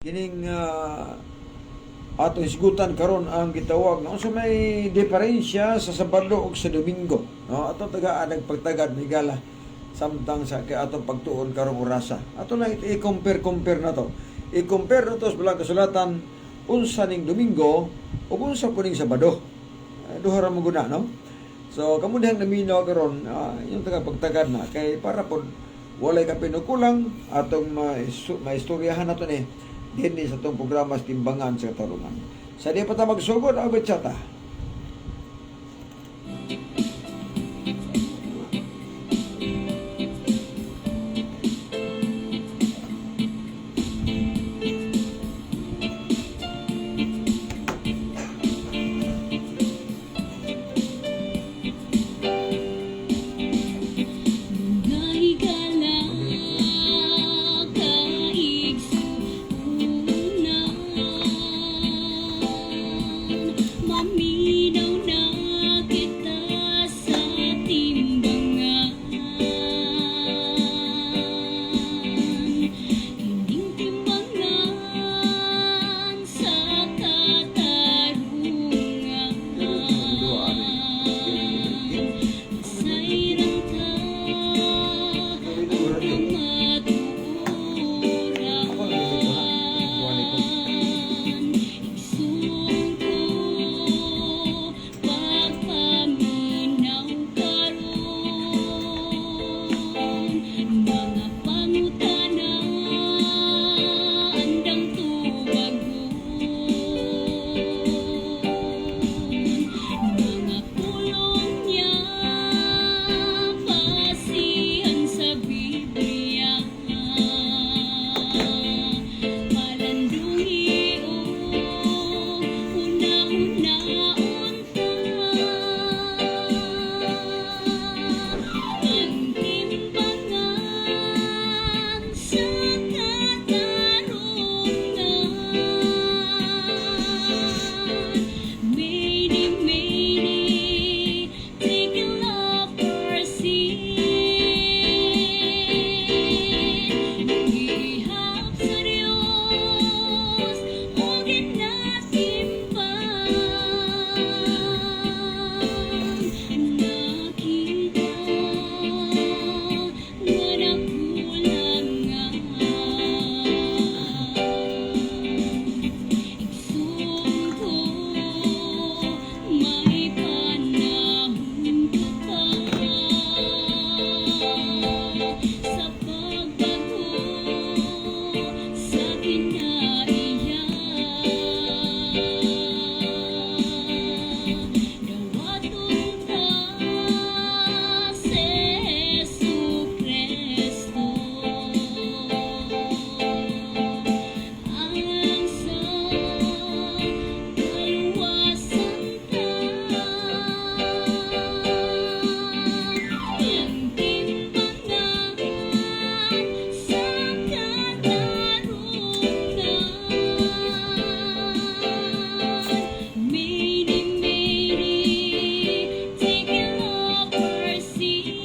Kining atong hisgutan karon ang gitawag nga unsa may diferensya sa Sabado ug sa Domingo, no? Atong tagaan nagpagtagad migala samtang sa kay atong pagtuon karong orasa. Ato lang i-compare compare na to. I-compare na to sa Balaang Kasulatan unsa ning Domingo ug unsa po ning Sabado. Duha ra mo guna, no? So kamo dihang naminaw karon, yung taga pagtagad na kay para pod walay kapinukulang atong maistoryahan nato ni dinhi sa atong programa sa Timbangan sa Katarungan. Sa di pa ta magsugod, abet chata. Dugay ka na kaigsuonan, maminaw na kita sa timbangan. Kining timbangan sa katarungan, masayran ta ang kamatuoran. Igsoon ko, pagpaminaw karon, mga pangutana andam tubagon, mga pulong niya basihan sa Biblia, palandungi og huna-hunaon ta ang timbangan sa katarungan. Many, many, tekel uparsin, gihap sa Dios o ginatimbang. Nakita nga nakulangan. Igsoon ko, may panahon ka pa sa pagbago sa kinaiya. Dawaton ta si Jesu Kristo alang sa kaluwasan ta. Ang timbangan sa katarungan. Mene, mene, tekel uparsin,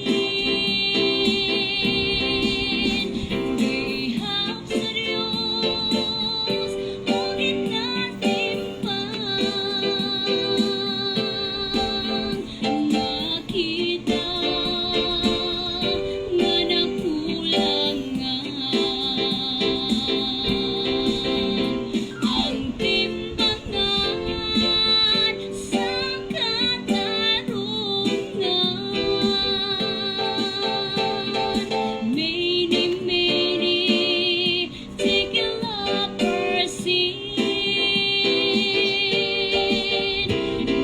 gihap sa Dios o ginatimbang. Nakita nga nakulangan ang timbangan sa katarungan. Mene, mene, tekel uparsin,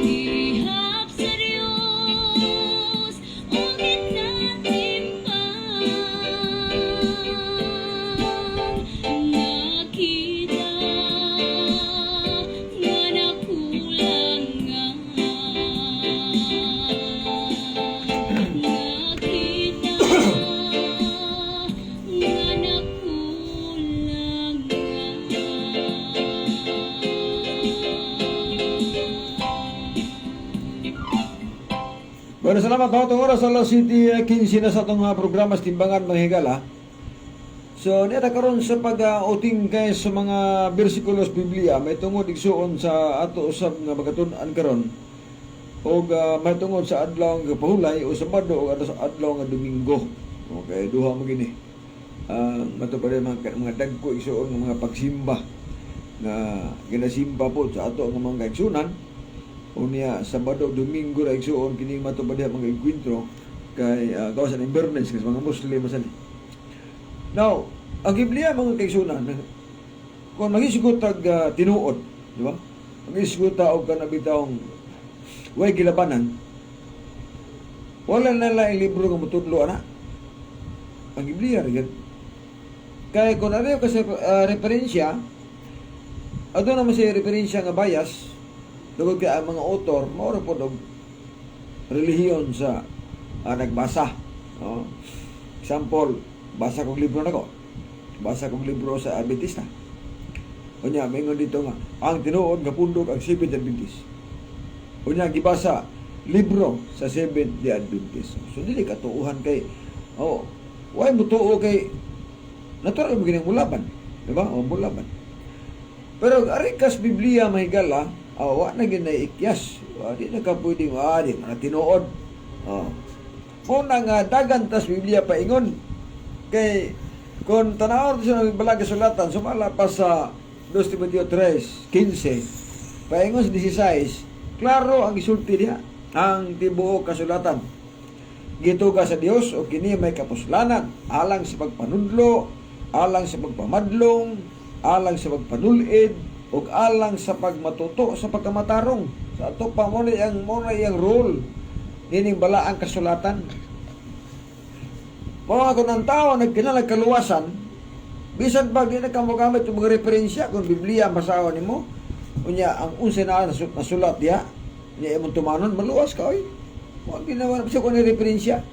gihap sa Dios o ginatimbang. Nakita nga nakulangan. Nakita nga nakulangan. Bueno, salamat ho. Itong oras, alas 7:15 na sa atong programa sa Timbangan, mga higala. So, niya karon sa pag-uting kay sa mga bersikulos Biblia, may tungod, igsuon, sa ato usab nga magatun-an karon og may tungod sa adlaw nga pahulay o Sabado o adlaw nga Domingo. Okay, duha mo gini. Mato pa rin mga dagko, igsuon, nga mga pagsimba nga ginasimba po sa ato nga mga kaigsunan. Unya Sabado, Domingo ra, igsuon, kini mato pa diha mga enkwentro kay gawas sa Biyernes kasi mga Muslim man ni. Now, ang Biblia, mga kaigsunan, kung magisgot tag tinuod, di ba? Magisgot ta og kana bitawng way gilabanan, wala na lang libro nga motudlo ana. Ang Biblia ra gyud. Kay kung ano kasi referensya, aduna naman siya referensya nga bias, tungod kay ang mga author, mao ra pod og relihiyon sa nagbasa. No? Example, basa kong libro nako. Basa kong libro sa Adventista. Unya, maingon dito nga, ang tinuod nga pundok ang Seventh Adventist. Unya, gibasa libro sa Seventh Day Adventist. So, dili katuuhan kay, oh, why mo tuo kay, natural mo gining mulaban. Di ba? O, mulaban. Pero ari kas Biblia, mahigala, wa na gyud ikyas. Di na ka pwedeng, di man na tinuod. Oh. Una nga dagan tas Biblia paingon. Kay kung tanawon sa balang kasulatan, sumala pa sa 2 Timoteo 3:15, paingon sa 16, klaro ang isulti diha, ang tibuok kasulatan gituga sa Dios o kini may kapuslanan alang sa pagpanudlo, alang sa pagpamadlong, alang sa pagpanulid, ug alang sa pagmatuto sa pagkamatarong. Sa ato pa mo na iyang role nining balaang kasulatan. Mao nga kung ang tao nagkinahanglan kaluwasan, bisan pa di na ka mogamit og mga referensya, kung Biblia ang basahon nimo, unya ang unsa na nasulat diha, niya imong tumanon, maluwas ka oy. Wa ginawa na siya kung ano referensya.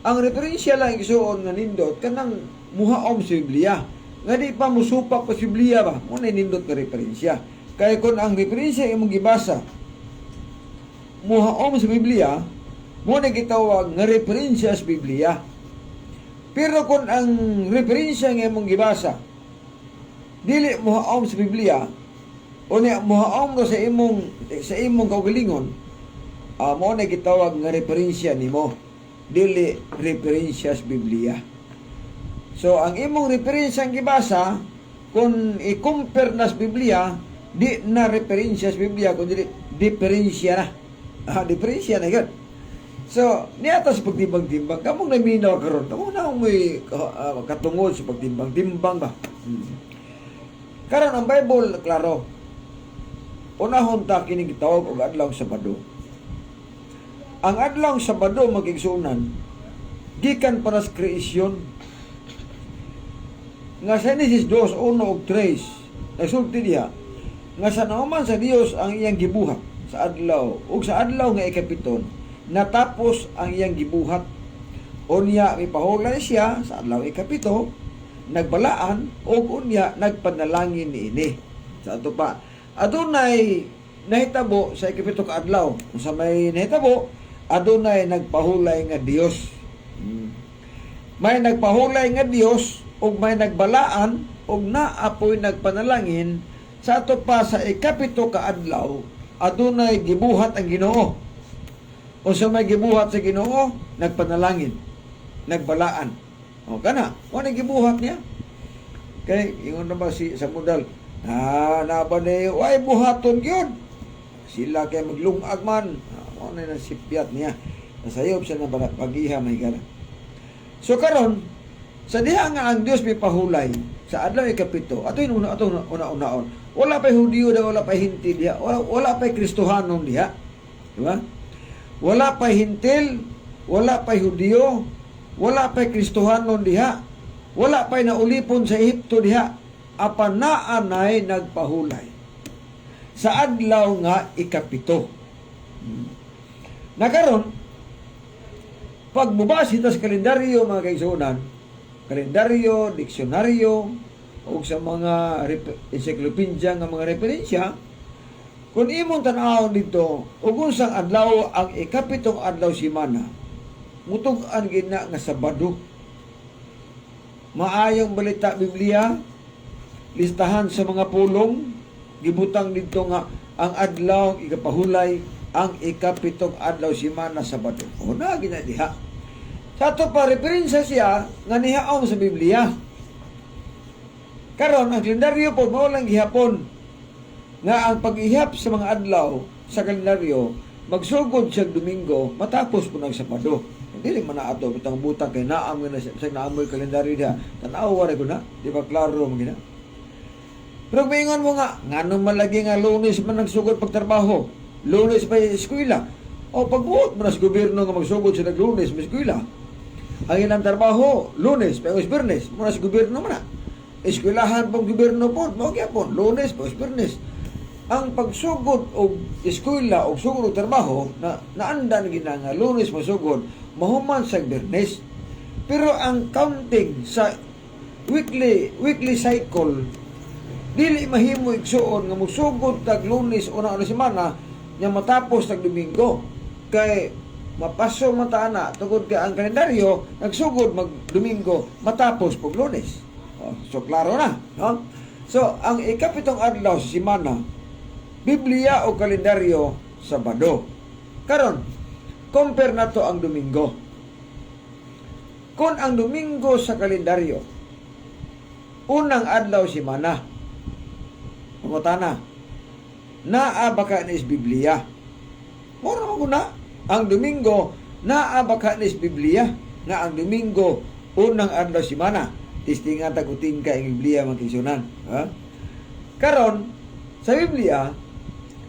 Ang referensya lang, igsuon, nga nindot kanang muhaom sa Biblia. Nga di pa musupak pa sa Biblia ba, mo na nindot nga referensya. Kaya kung ang referensya imong gibasa muhaom sa Biblia, mo na gitawag nga referensya sa Biblia. Pero kung ang referensya nga imong gibasa dili muhaom sa Biblia, o niya muhaom ra sa imong kaugalingon, mo na gitawag nga referensya nimo, dili referensya sa Biblia. So ang imong referensya ang gibasa, kung i-compare na sa Biblia, di na referensya sa Biblia kundi diferensya na. Diferensya na yun. So, niya sa pagtimbang-timbang, kamong naminaw karon, kamong na may katungod sa pagtimbang-timbang ba? Karon ang Bible klaro. Unahon ta kining gitawag og adlaw Sabado. Ang adlaw Sabado, magigsunan, gikan para sa creation. Nga sa Genesis 2, 1 ug 3, nagsulti diha nga sa nauman sa Dios ang iyang gibuhat sa adlaw ug sa adlaw nga ikapiton natapos ang iyang gibuhat. Unya mipahulay siya sa adlaw ikapito, nagbalaan ug unya nagpanalangin niini. Sa ato pa, adunay nahitabo sa ikapito ka adlaw. Unsa may nahitabo? Adunay nagpahulay nga Dios. May nagpahulay nga Dios ug may nagbalaan ug naapoy nagpanalangin. Sa ato pa, sa ikapito ka adlaw adunay gibuhat ang Ginoo. Unsa may gibuhat sa Ginoo? Nagpanalangin, nagbalaan. O kana, mo na gibuhat niya. Kay ingon na ba si sa modal, na ba ni way buhaton gyud. Sila kay maglungag man. Mo na nang sipyat niya. Nasayop siya na pagiha, may gala. So karon sa diha nga ang Dios mipahulay sa adlaw ikapito, ato yung una ato una-unaon. Wala pa'y Hudiyo da, wala pa'y Hentil diha, wala pa'y Kristohanon diha. Di ba? Wala pa'y Hentil, wala pa'y Hudiyo, wala pa'y Kristohanon diha. Wala pa'y naulipon sa Ehipto diha. Apan naanay nagpahulay sa adlaw nga ikapito. Nakaron, pag mubase ta sa kalendaryo, mga kaigsuonan, kalendaryo, diksyonaryo, o sa mga encyclopedia nga mga referensya, kung imong tan-awon dito, ug unsang adlaw ang ikapitong adlaw simana, mutug-an gina nga Sabado. Maayong Balita Biblia, listahan sa mga pulong, gibutang didto nga ang adlaw ikapahulay ang ikapitong adlaw simana, Sabado. O na gina diha. Sa ato pa, referensya siya nga nihaom sa Biblia. Karon, ang kalendaryo po mao lang gihapon nga ang pag-ihap sa mga adlaw sa kalendaryo, magsugod siya Domingo, matapos po ng Sabado. Dili man na ato bitang butang kay naam nga na siya, bisag naamoy kalendaryo diha. Tan-awa ra ko na, di ba klaro man gina? Pero kung mo nga, ngano man lagi nga Lunes man nagsugod pagtrabaho, Lunes pa yung eskwela? O pagbuot mo na sa gobyerno nga magsugod sila Lunes may eskwela. Ang ilang trabaho, Lunes, pero Biyernes, mo na sa gobyerno man na. Eskwelahan pong gobyerno po, mao gyapon, Lunes, pa Biyernes. Ang pagsugod og eskwela o sugod og trabaho, na naandan gina nga Lunes masugod, mahuman sa Biyernes. Pero ang counting sa weekly weekly cycle, dili mahimo, igsuon, nga mosugod tag Lunes una una semana nya matapos tag Domingo, kay mapaso man ta ana tungod kay ang kalendaryo nagsugod mag Domingo, matapos pog Lunes. Oh, so klaro na, no? So ang ikapitong adlaw sa semana, Biblia o kalendaryo, Sabado. Karon, compare nato ang Domingo. Kung ang Domingo sa kalendaryo unang adlaw semana, pangutana, naa ba ka ni Biblia? Mura man na. Ang Domingo, naa ba ka ni Biblia nga ang Domingo unang adlaw semana? Tistingan tagutin ka ang Biblia, mga kaigsuonan. Ha? Karon, sa Biblia,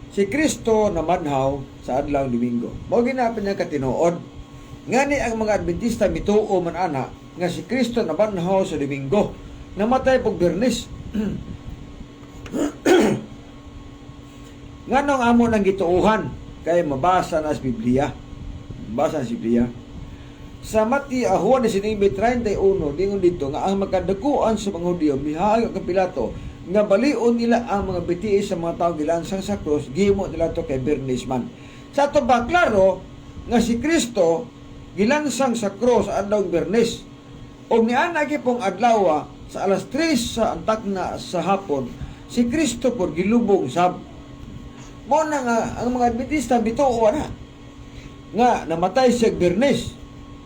si Kristo namanhaw sa adlaw Domingo. Mao ginapin niya katinuod. Ngani ang mga Adventista mituo man ana nga si Kristo nabanhaw sa Domingo. Namatay pog Biyernes. Nganong amo nang gituohan? Kay mabasa na sa Biblia. Mabasa na sa Biblia. Sa Mati Juan 19:31, dingon dito nga ang makadakuan sa mga Hudiyo mihayag kang Pilato nga balion nila ang mga bitiis sa mga tao gilansang sa krus, gihimo nila to kay Biyernes man. Sa ato ba, klaro nga si Kristo gilansang sa krus adlaw Biyernes. Og niana pong adlaw sa alas 3 sa antakna sa hapon, si Kristo por gilubong sab. Mo na nga ang mga Adventista bituo na nga namatay siya Biyernes.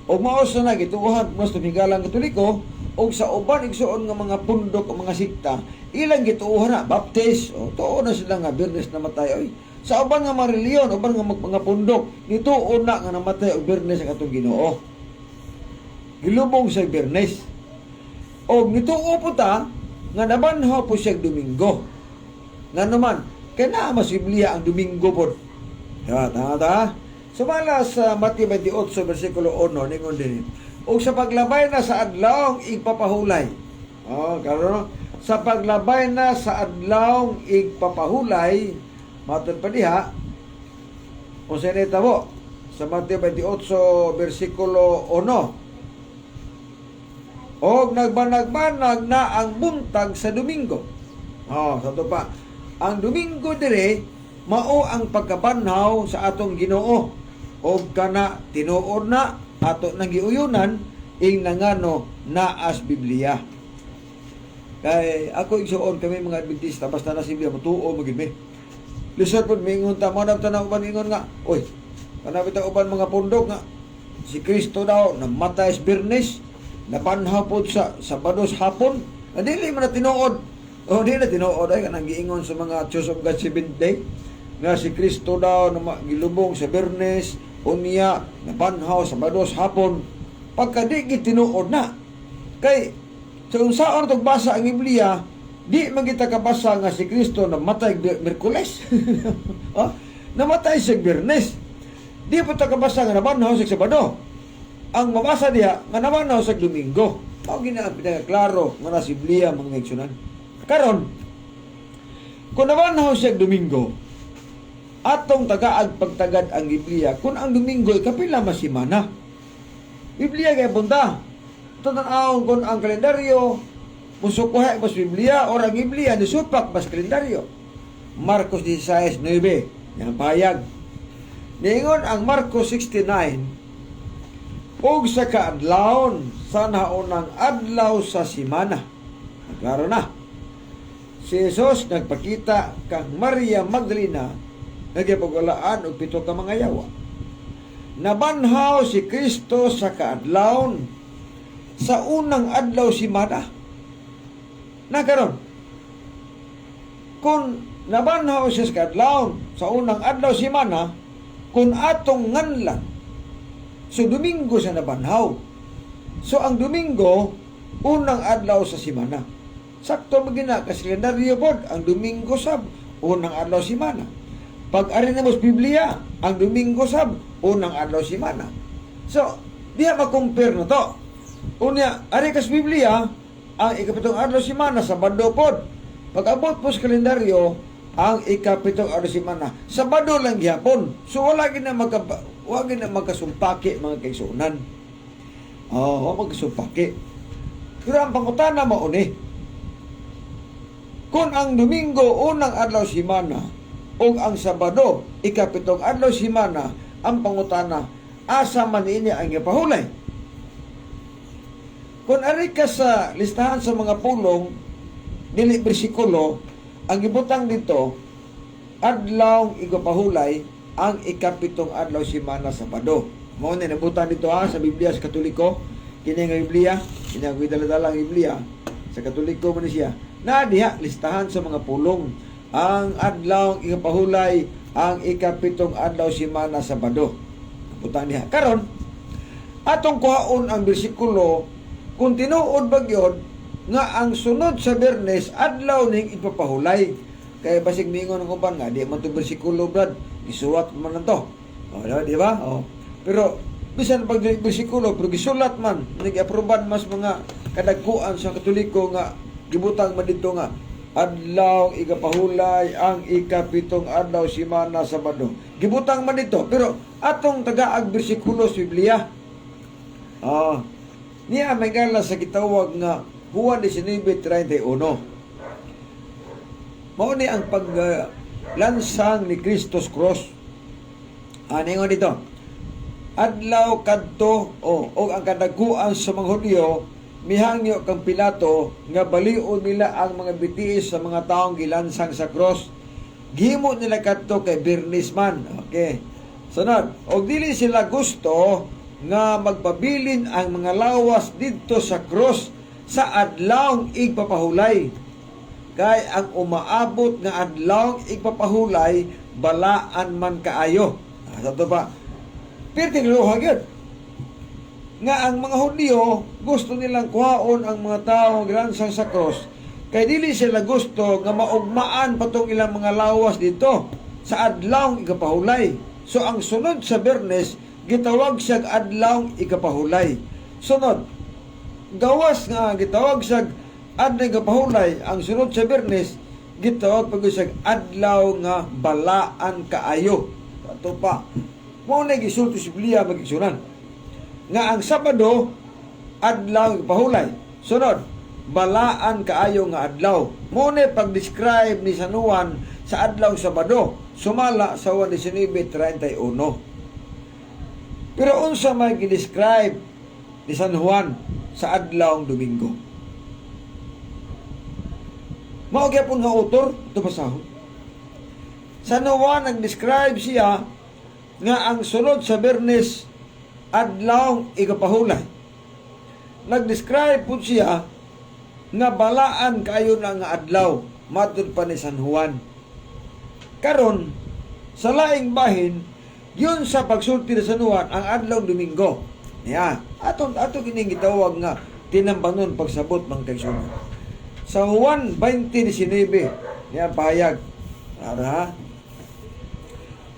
O mao sa na gituohan mas tumigalang Katoliko og sa uban, igsuon, nga mga pundok o mga sikta, ilang gituohan na Baptist o tuo na sila nga Biyernes namatay oy. Sa uban nga mga relihiyon, uban nga mga pundok, nituo na nga namatay og Biyernes ang atong Ginoo. Gilubong sa Biyernes. Og nituo po ta nga nabanhaw po siya Domingo. Nga naman, kay naa mas Biblia ang Domingo po. Ya, tama ta? Sumala sa Mateo 28 versikulo 1, ningon din. Og sa paglabay na sa adlawng igpapahulay. Oh, karon sa paglabay na sa adlawng igpapahulay, matod pa diha unsa ni tabo sa Mateo 28 versikulo 1? Og nagbanag-banag na ang buntag sa Domingo. Oh, sa to pa. Ang Domingo dire mao ang pagkabanhaw sa atong Ginoo. Og kana tinuod na ato nang giuyunan ing nangano naas Biblia. Kay ako, igsuon, kami mga Adventista, basta na si Biblia motuo magid mi. Lisod pud mingon ta mo na uban ingon nga, oy, kanang bitaw uban mga pundok nga si Kristo daw namatay sa Biyernes, nabanhaw pod sa Sabado sa hapon. Ah, dili man na tinuod. O di na tinuod ay kanang giingon sa mga Church of God Seventh Day nga si Kristo daw na gilubong sa Biyernes, unya nabanhaw sa Sabado sa hapon. Pagka di gid tinuod na. Kay sa unsaon tog basa ang Biblia, di man kita kabasa nga si Kristo namatay Miyerkules. Oh, namatay siya Biyernes. Di pa ta kabasa nga nabanhaw sa Sabado. Ang mabasa diha nga nabanhaw sa Domingo. Mao gina ang pinakaklaro nga nasa Biblia, mga igsuonan. Karon, kung nabanhaw siya Domingo, atong tagaag pagtagad ang Biblia kung ang Domingo ay kapila masimana. Biblia kay punta. Tan-awon kung ang kalendaryo musukuha mas Biblia o ang Biblia nisupak mas kalendaryo. Marcos 16:9. Yan payag. Niingon ang Marcos 69 Ug sa kaadlawon sa naunang adlaw sa simana. Klaro na. Si Jesus nagpakita kang Maria Magdalena nga gipagawalaan og pito ka mga yawa. Nabanhaw si Kristo sa kaadlawon sa unang adlaw simana. Na karon, kung nabanhaw siya sa kaadlawon sa unang adlaw simana, kung atong nganlan, so Domingo siya nabanhaw. So ang Domingo, unang adlaw sa simana. Sakto man gina kasi kalendaryo pod, ang Domingo sab unang adlaw simana. Pag ari na mo sa Biblia, ang Domingo sab unang adlaw simana. So, diha ma-compare na to. Unya, ari kas Biblia, ang ikapitong adlaw simana, Sabado pod. Pag abot po sa kalendaryo, ang ikapitong adlaw simana, Sabado lang gihapon. So wala gid na magkasumpaki, mga kaigsuonan. Oh, wala magkasumpaki. Pero ang pangutana mao ni, kung ang Domingo unang adlaw simana ug ang Sabado ikapitong adlaw simana, ang pangutana, asa man ini ang gipahulay? Kung ari ka sa listahan sa mga pulong, dili bersikulo, ang gibutang dito, adlaw igapahulay ang ikapitong adlaw simana, Sabado. Mao ni nabutang dito ha sa Biblia sa Katoliko. Kini nga Biblia, kini ang dala-dala ang Biblia sa Katoliko man ni siya. Na diha listahan sa mga pulong ang adlaw igapahulay ang ikapitong adlaw simana, Sabado. Butang diha. Karon, atong kuhaon ang bersikulo kung tinuod ba gyud nga ang sunod sa Biyernes adlaw ning ipapahulay. Kay basig miingon ang uban nga di man to bersikulo, brad, gisuwat man lang to. O, di ba? O. Pero bisan pag dili bersikulo pero gisulat man, nag-aproban mas mga kadagkuan sa Katoliko nga gibutang man dito nga adlaw igapahulay ang ikapitong adlaw simana, Sabado. Gibutang man dito, pero atong tagaag bersikulo sa Biblia. Ah, niya may gala sa gitawag nga Juan 19:31. Mao ni ang paglansang ni Kristos cross. Ani nga dito. Adlaw kadto o ang kadagkuan sa mga Hudyo mihangyo kang Pilato nga balion nila ang mga bitiis sa mga taong gilansang sa cross. Gihimo nila kadto kay Biyernes man. Okay. Sunod, og dili sila gusto nga magpabilin ang mga lawas didto sa cross sa adlawng igpapahulay. Kay ang umaabot nga adlawng igpapahulay balaan man kaayo. Ah, sa to pa. Pero luha gyud nga ang mga Hudyo gusto nilang kuhaon ang mga tao gilansang sa cross kay dili sila gusto nga maugmaan patong ilang mga lawas dito sa adlawng ikapahulay. So ang sunod sa Biyernes gitawag siyag adlawng ikapahulay. Sunod, gawas nga gitawag siyag adlaw ikapahulay ang sunod sa Biyernes, gitawag pag siyag adlaw nga balaan kaayo. Ato pa. Mao na gisulti sa Biblia, mga kaigsuonan, nga ang Sabado adlaw pahulay. Sunod, balaan kaayo nga adlaw. Mao na pag-describe ni San Juan sa adlaw Sabado sumala sa 19:31. Pero unsa may gi-describe ni San Juan sa adlaw Domingo? Mao gyapon nga author ito, basahon. San Juan nag-describe siya nga ang sunod sa Biyernes adlaw igapahulay. Nag-describe po siya nga balaan kayo na nga adlaw matud pa ni San Juan. Karon, sa laing bahin, yun sa pagsulti ni San Juan ang adlaw Domingo. Ya, aton ato kining gitawag nga tinambanon pagsabot, mga kaigsuonan. Sa Juan 20:19, niya pahayag. Ara ha?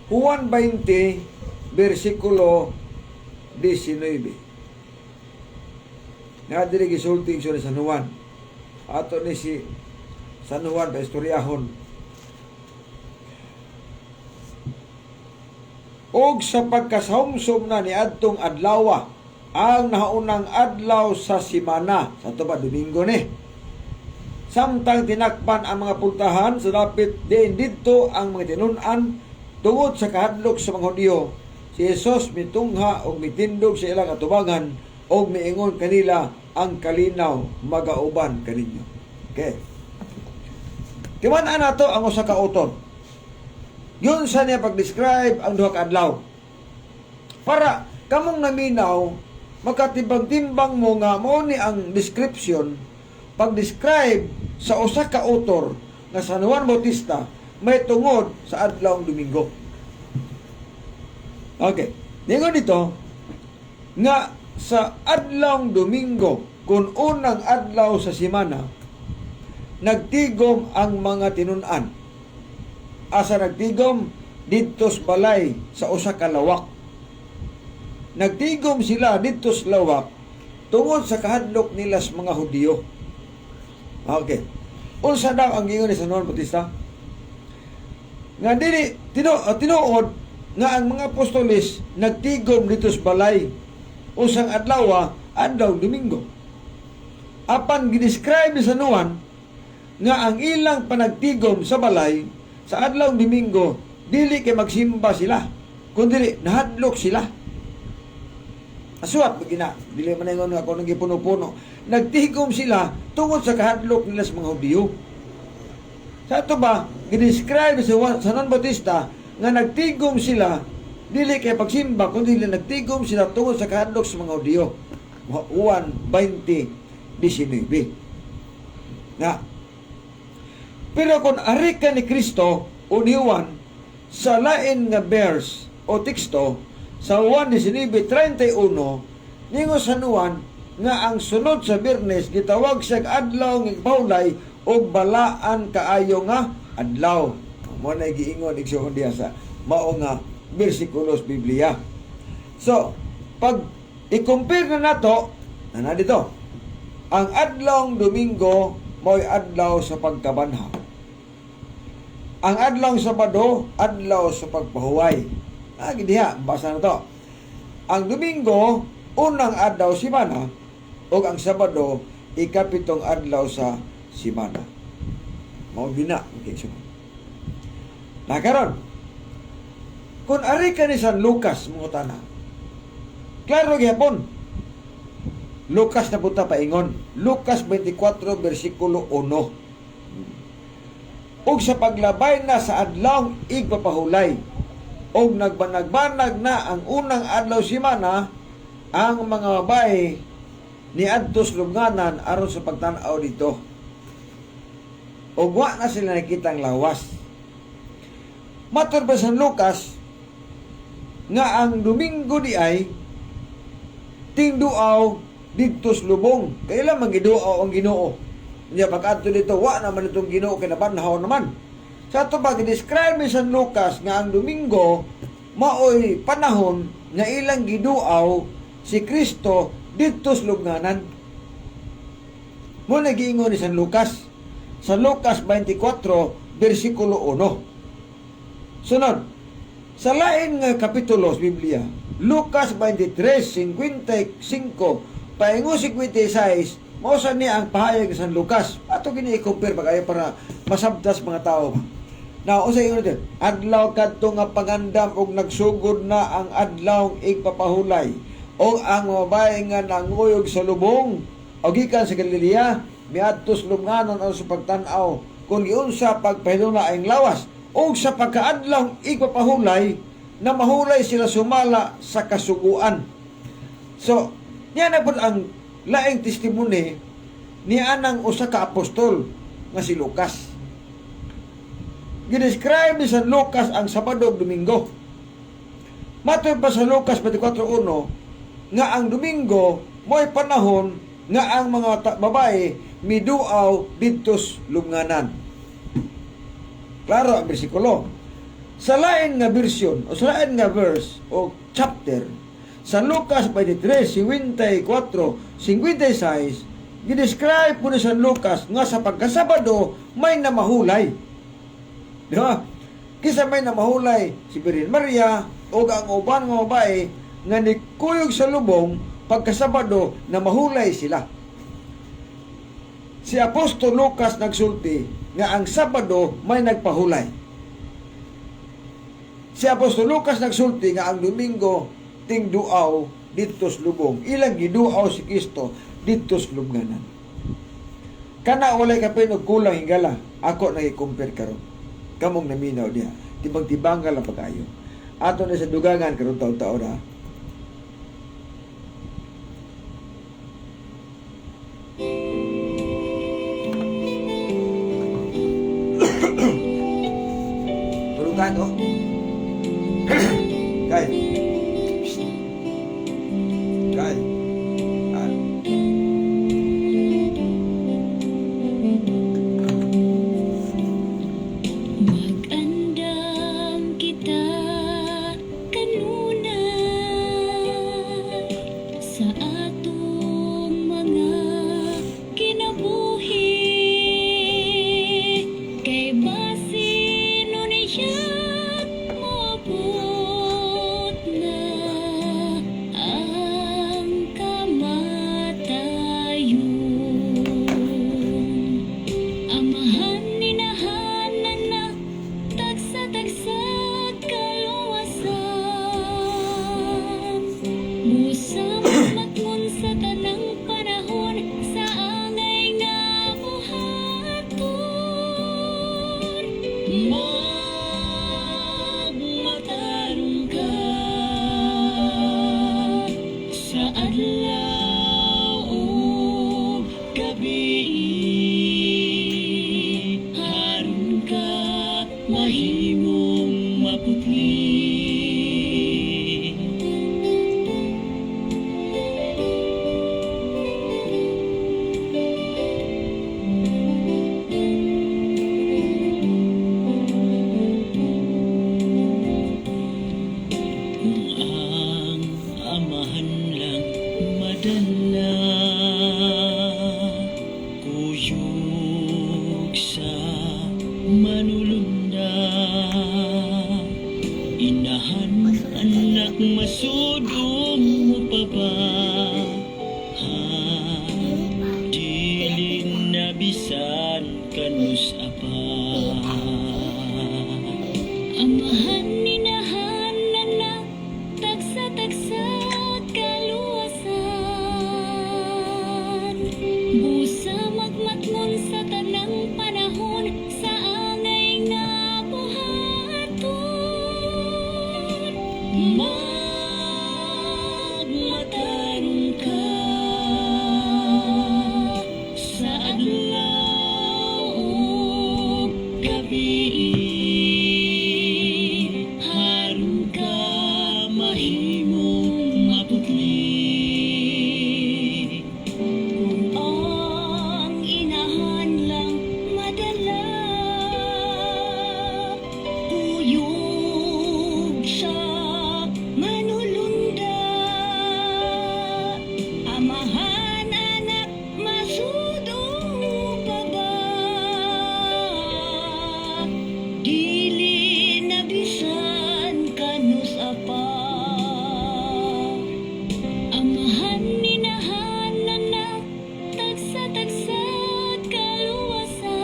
Juan 20 versikulo 19. Nga diri gisulti siya ni San Juan. Ato ni si San Juan pa istoryahon. Og sa pagkasahumsum na ni adtong adlawa, ang nahaunang adlaw sa simana, sa to ba Domingo ni. Samtang tinakpan ang mga pultahan sa dapit diin didto ang mga tinun-an tungod sa kahadlok sa mga Hudyo, Si Jesus mitungha og mitindog sa ilang atubangan og miingon kanila, "Ang kalinaw magauban kaninyo." Okay. Timan-an nato ang usa ka author. Yun sa niya pag-describe ang duha ka adlaw. Para kamong naminaw, makatimbang-timbang mo nga mao ni ang description pag-describe sa usa ka author nga San Juan Bautista may tungod sa adlaw Domingo. Okay. Ningon dito nga sa adlaw Domingo, kung unang adlaw sa semana, nagtigom ang mga tinun-an. Asa nagtigom? Didto sa balay sa usa ka lawak. Nagtigom sila didto sa lawak tungod sa kahadlok nila sa mga Hudiyo. Okay. Unsa daw ang giingon ni San Juan Bautista? Nga dili tinuod nga ang mga apostoles nagtigom didto sa balay usang adlaw, adlaw Domingo. Apan gidescribe ni San Juan nga ang ilang panagtigom sa balay sa adlaw Domingo, dili kay magsimba sila, kundi nahadlok sila. Asuwat ba gina? Dili man ingon nga ako nang gipuno-puno. Nagtigom sila tungod sa kahadlok nila sa mga Hudiyo. Sa ato ba, gidescribe sa San Juan Bautista nga nagtigom sila dili kay pagsimba, kundi nagtigom sila tungod sa kahadlok sa mga Hudiyo. Juan 20:19. Nga. Pero kung ari ka ni Kristo o ni Juan sa lain nga verse o teksto sa Juan 19:31, ningon sa Juan nga ang sunod sa Biyernes gitawag siya adlaw ng Paulay og balaan kaayo nga adlaw. Mo na giingon, igsuon, diha sa mao nga bersikulos Biblia. So, pag i-compare na nato, na dito, ang adlaw Domingo mao'y adlaw sa pagkabanhaw. Ang adlaw Sabado, adlaw sa pagpahuway. Ah, diha, basa na to. Ang Domingo, unang adlaw simana, ug ang Sabado, ikapitong adlaw sa simana. Mao gina, okay, so. Nakaron, kung ari ka ni San Lucas, mga tana, klaro gyapon. Lucas na punta paingon. Lucas 24, versikulo 1. Ug sa paglabay na sa adlaw igpapahulay, og nagbanag-banag na ang unang adlaw simana, ang mga babae niadto sa lubnganan aron sa pagtan-aw dito. Ug wa na sila nakitang lawas. Matod pa San Lucas nga ang Domingo di ay tingduaw didto sa lubong. Kailan man giduaw ang Ginoo? Nya pag-adto dito, wa naman itong Ginoo kay nabanhaw naman. Sa ato ba, describe ni San Lucas nga ang Domingo maoy panahon nga ilang giduaw si Kristo didto sa lubnganan. Mo nagiingon ni San Lucas sa Lucas 24 versikulo 1. Sunod, sa lain nga kapitulo sa Biblia, Lucas 23:55 paingon 56, mao sa ni ang pahayag ni San Lucas. Ato gini i-compare ba kayo para masabtas mga tao ba. Now, unsa ingon dito? Adlaw kadto nga pangandam og nagsugod na ang adlaw igpapahulay. O ang mga babae nga nanguyog sa lubong o gikan sa Galilea miadto sa lubnganan aron sa pagtan-aw kung giunsa pagpahiluna ang lawas, og sa pagkaadlaw igpapahulay na mahulay sila sumala sa kasuguan. So, niya na po ang laing testimony ni anang usa ka apostol nga si Lucas. Gidescribe ni San Lucas ang Sabado ug Domingo. Matod pa sa Lucas 24:1 nga ang Domingo mo'y panahon nga ang mga babae miduaw didto sa lubnganan. Klaro ang bersikulo. Sa lain nga version o sa lain nga verse o chapter sa Lucas 23, 54, 56, gidescribe po ni San Lucas nga sa pagkasabado may namahulay. Di ba? Kisa may namahulay? Si Birhen Maria o ang uban nga babae nga nikuyog sa lubong pagkasabado na mahulay sila. Si Apostol Lucas nagsulti nga ang Sabado may nagpahulay. Si Apostol Lucas nagsulti nga ang Domingo tingduaw didto sa lubong. Ilang giduaw si Kristo didto sa lubnganan. Kana walay kapin og kulang, higala. Ako nang i-compare karon. Kamong naminaw diha. Tibang-tibangan lang pag-ayo. Ato na sa dugangan karon taon-taon ha. Tulog tayo, no? Kay. Psst. Kay. Ah. Mag-andam kita kanunay sa atong mga kinabuhi, kay basin unya moabot na ang kamatayon. Amahan, inahan, anak, tagsa-tagsa kaluwasan. Busa magmatngon sa tanang panahon sa angay nga buhaton. Magmatarong ka sa adlaw ug gabi, aron ka mahimong maputli. Kung ang amahan lang madala, kuyog sa manulunda. Inahan, anak, masudong mo pa ba? Ha, dili na bisan kanus-a pa. Amahan, inahan, anak, tagsa-tagsa kaluwasan. Busa magmatngon sa tanang panahon sa angay nga buhaton. Magmatarong ka sa adlaw ug gabi, aron ka mahimong maputli. Kung ang inahan lang madala, kuyog sa manulunda. Amahan, anak, masudong pa ba? Dili na bisan kanus-a pa. Amahan, inahan, anak, tagsa-tagsa kaluwasan.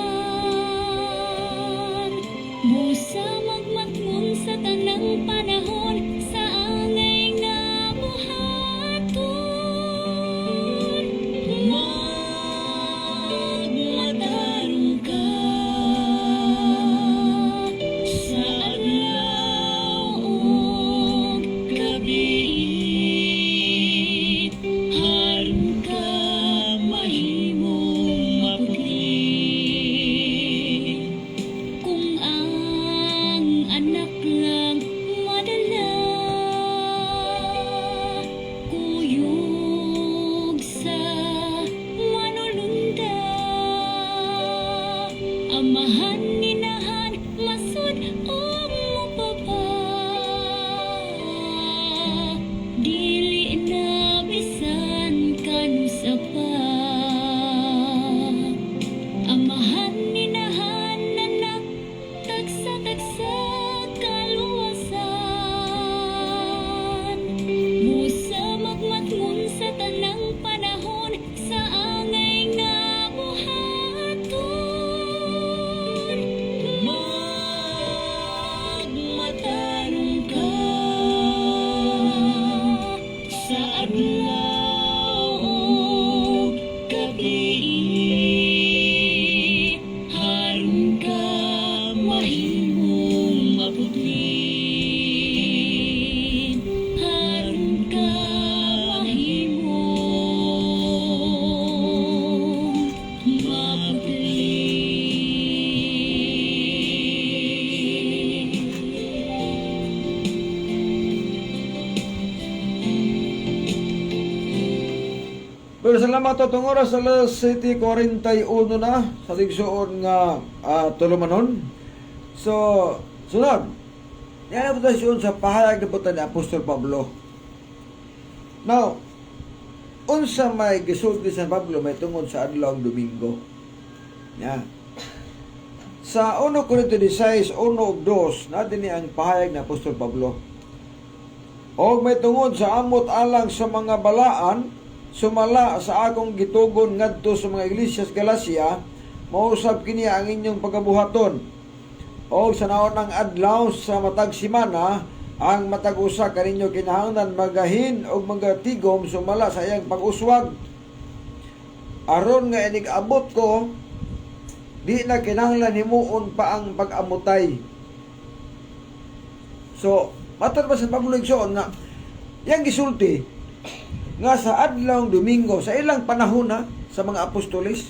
Busa magmatngon sa tanang panahon sa angay nga buhaton. Magmatarong ka sa adlaw ug gabi, aron ka mahimong maputli. Kung ang anak lang madala, Mahimong maputli, aron ka mahimong maputli. Pero salamat, atong oras alas 7:41 na sa ligsoon nga tulumanon. So, sunod. Yan ang siyon sa pahayag na buta ni Apostol Pablo. Now, unsa may gisulti sa Pablo may tungod sa adlaw Domingo? Ya. Sa 1 Corinto 16, 1 ug 2, naa dinhi ang pahayag ni Apostol Pablo. Og may tungod sa amot alang sa mga balaan, sumala sa akong gitugon ngadto sa mga iglesia sa Galacia, mausab kini ang inyong pagabuhaton. Og sa naunang adlaw sa matag semana, ang matag usa kaninyo kinahanglan magahin og magatigom sumala sa iyang pag-uswag. Aron nga inig abot ko, di na kinahanglan himuon pa ang pag-amutay. So, matod pa sa Pablo, igsoon, nga yang gisulti nga sa adlaw Domingo sa ilang panahon na sa mga apostoles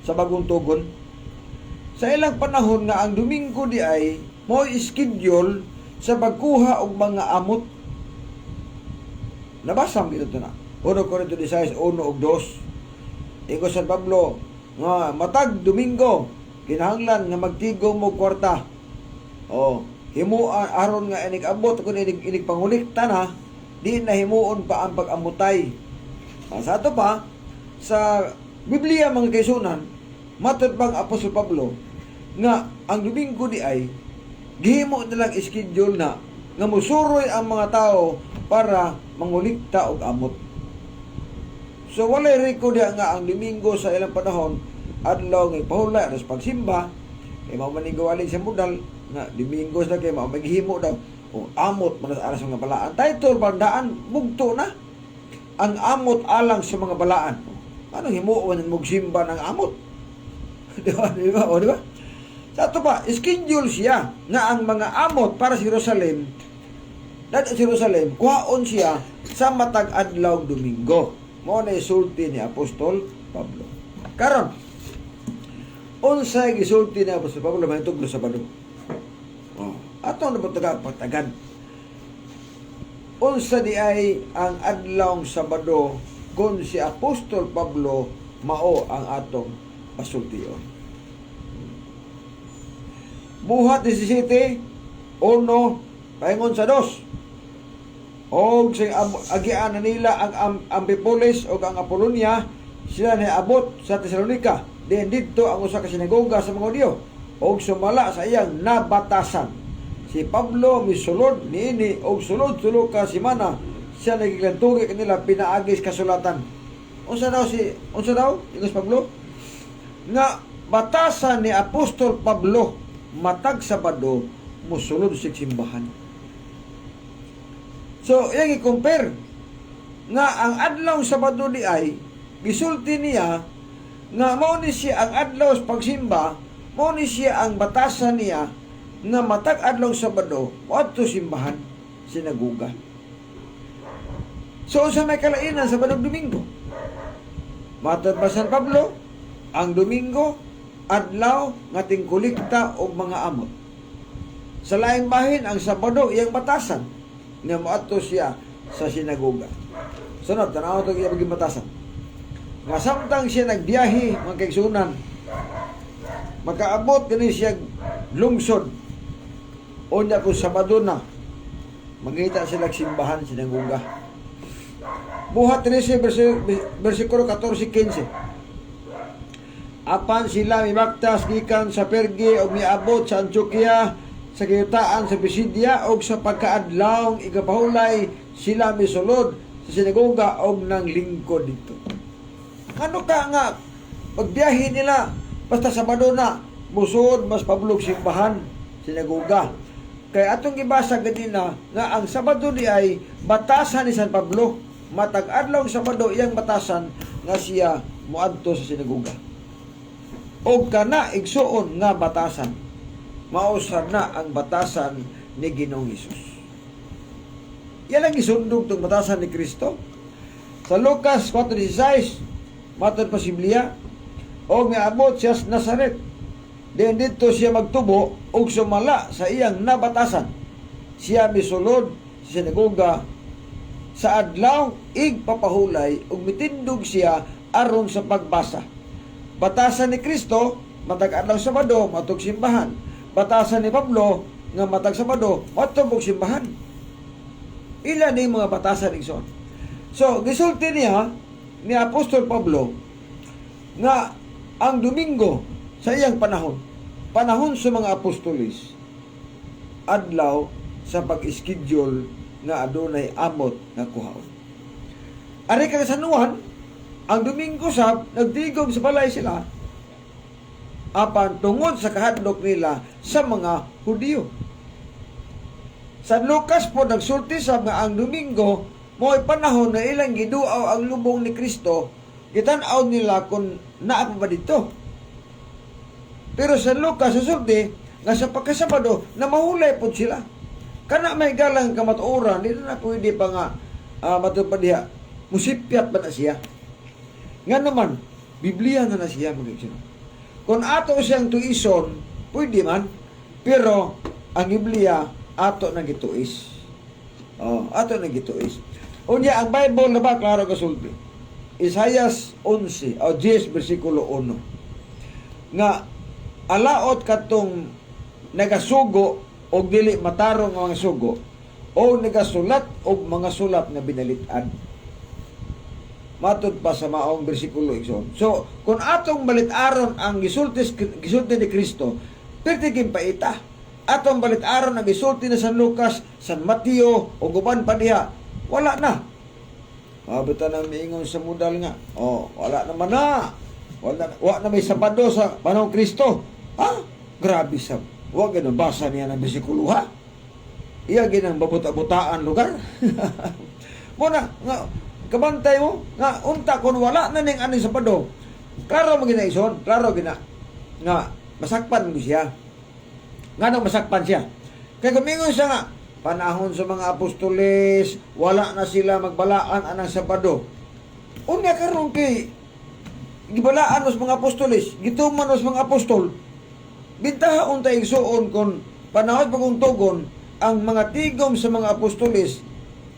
sa Bagong Tugon, sa ilang panahon nga ang Domingo di ay mo schedule sa pagkuha og mga amot. Nabasa mo ito na 1 Corinto 16, 1 ug 2. Ingon San Pablo nga matag Domingo kinahanglan nga magtigom og kwarta o himuan aron nga inig abot kun inig pangulikta na, di na himuon pa ang pag-amutay. Sa ato pa sa Biblia, mga kaigsuonan, matod bang Apostol Pablo nga ang Domingo di ay gihimo nilang schedule na nga musuroy ang mga tao para mangulikta og amot? So walay record diha nga ang Domingo sa ilang panahon adlaw nga pahulay aras pagsimba, kay mao man ning gawali sa modal nga Domingo sa kay mao maghimo daw o amot man aras mga balaan. Title bandaan bugto na ang amot alang sa mga balaan. Anong himuon mong simba ng amot? Di ba? Di ba? O, di ba? Sa ato pa, schedule siya nga ang mga amot para sa Jerusalem, dahil sa Jerusalem, kuhaon siya sa matag adlaw Domingo. Mao na isulti ni Apostol Pablo. Karon, unsay gisulti ni Apostol Pablo mahitungod sa Sabado? Oh, ato na ba pagtagad? Unsa di ay ang adlaw Sabado kung si Apostol Pablo mao ang atong pasultion? Buhat 17, 1 paingon sa 2. Og sa agian na nila ang Ampipolis og ang Apolonia, sila niabot sa Tesalonica. Diin didto ang usa ka sinagoga sa mga Hudiyo. Og sumala sa iyang nabatasan, si Pablo misulod niini og sulod tulo ka semana siya nagiglantugi kanila pinaagi sa kasulatan. Unsa daw ingos Pablo? Nga batasan ni Apostol Pablo, matag Sabado musulod sa simbahan. So, iyang i-compare nga ang adlaw Sabado di ay gisulti niya nga mao ni siya ang adlaw sa pagsimba, mao ni siya ang batasan niya nga matag adlaw Sabado moadto simbahan, sinagoga. So, unsa may kalainan sa Sabado, Domingo? Matod ba San Pablo, ang Domingo adlaw nga tingkulikta og mga amot. Sa laing bahin, ang Sabado iyang batasan nga moadto siya sa sinagoga. Sunod, tanaw ito iyang maging batasan. Nga samtang siya nagbiyahe, mga kaigsuonan, makaabot kini siya lungsod. Unya kung Sabado na, mangita sila simbahan, sinagoga. Buhat 13, versikulo 14-15. Apan sila mibaktas gikan sa Perge ug miabot sa Antioquia sa kayutaan sa Pisidia, ug sa pagkaadlawng igapahulay sila misulod sa sinagoga og nang lingkod dito. Ano ka nga pagbiyahe nila, basta Sabado na musod mas Pablo simbahan, sinagoga? Kay atong gibasa ganina nga ang Sabado di ay batasan ni San Pablo, matag adlaw Sabado iyang batasan nga siya moadto sa sinagoga. Og kana, igsuon, nga batasan. Mao sad na ang batasan ni Ginoong Hesus. Yan ang gisundog tong batasan ni Kristo. Sa Lucas 4:16, matod pa si Biblia, og miabot siya sa Nazaret. Diin didto siya magtubo og sumala sa iyang nabatasan. Siya misulod sa sinagoga sa adlaw igpapahulay ug mitindog siya aron sa pagbasa. Batasan ni Kristo, matag adlaw Sabado matug simbahan. Batasan ni Pablo nga matag Sabado matug og simbahan. Ila ni mga batasan, igsoon. So, gisulti niya ni Apostol Pablo nga ang Domingo sa iyang panahon, panahon sa mga apostolis, adlaw sa pag-schedule nga adunay amot nga kuhaon. Ari kang San Juan, ang Domingo sab nagtigom sa balay sila apan tungod sa kahadlok nila sa mga Hudiyo. San Lucas po nagsulti sa nga ang Domingo mo'y panahon na ilang giduaw ang lubong ni Kristo, gitan-aw nila kung naa pa ba dito. Pero San Lucas sa sulti nga sa pagkasabado na mahulay pod sila. Kana may galang kamatuoran, di na pwede pa nga matupad diha. Musipyat ba na siya? Nga naman, Biblia na na siya, mga igsoon. Kung ato siyang tuison, pwede man, pero ang Biblia ato na gituis. Oh, ato na gituis. Unya ang Bible na ba klaro kasulti. Isaias 11 o 10 bersikulo 1 nga alaot katong nagasugo og dili matarong nga mga sugo o nagasulat og mga sulat nga binalit-an, matod pa sa maong bersikulo, igsoon. So, kung atong balit-aron ang gisulti ni Kristo, perti paita. Atong balit-aron ang gisulti ni San Lucas, San Mateo, o guban pa diha, wala na. Mabita na miingon sa mudal nga, oh, wala naman na. Wala, wa na may Sabado sa panahon Kristo. Ha? Grabe sa wa ganun basa niya ng bersikulo, ha? Iya ginang babuta-butaan lugar. Muna, nga, kabantay mo, nga, unta, kung wala na ning aning Sabado, klaro mo gina ison, klaro gina, nga, masakpan mo siya. Nga nang masakpan siya. Kaya gumingon siya nga, panahon sa mga apostoles, wala na sila magbalaan anang Sabado. Unya karon kay gibalaan sa mga apostoles, gituman sa mga apostol, bintaha unta igsuon kon panahon pagong tugon ang mga tigom sa mga apostoles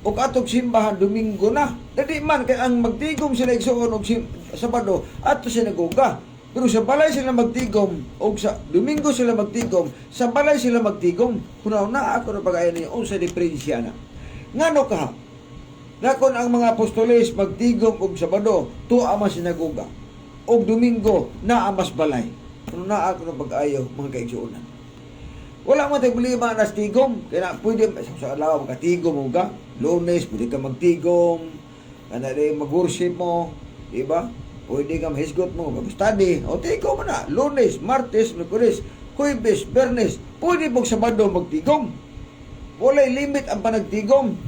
ug atog simbahan Domingo na. Dali man kay ang magtigom sila igsuon og Sabado ato sinagoga. Pero sa balay sila magtigom og sa Domingo sila magtigom, sa balay sila magtigom. Kunaw na ako na pag-ayon niyo unsa diferensya na. Ngano ka? Na kung ang mga apostoles magtigom og Sabado, tuwa man sinagoga. Og Domingo naa mas balay. Kuno naa ako na pag-ayo, mga kaigsuonan. Wala mo tayo problema na tigom. Kaya na, pwede, sa adlaw magkatigom mo ka. Lunes, pwede ka magtigom. Kana rin mag-worship mo. Diba? Pwede ka mahisgot mo, mag-study. O tigom mo na. Lunes, Martes, Miyerkules, Huwebes, Biyernes. Pwede mong Sabado magtigom. Walay limit ang panagtigom.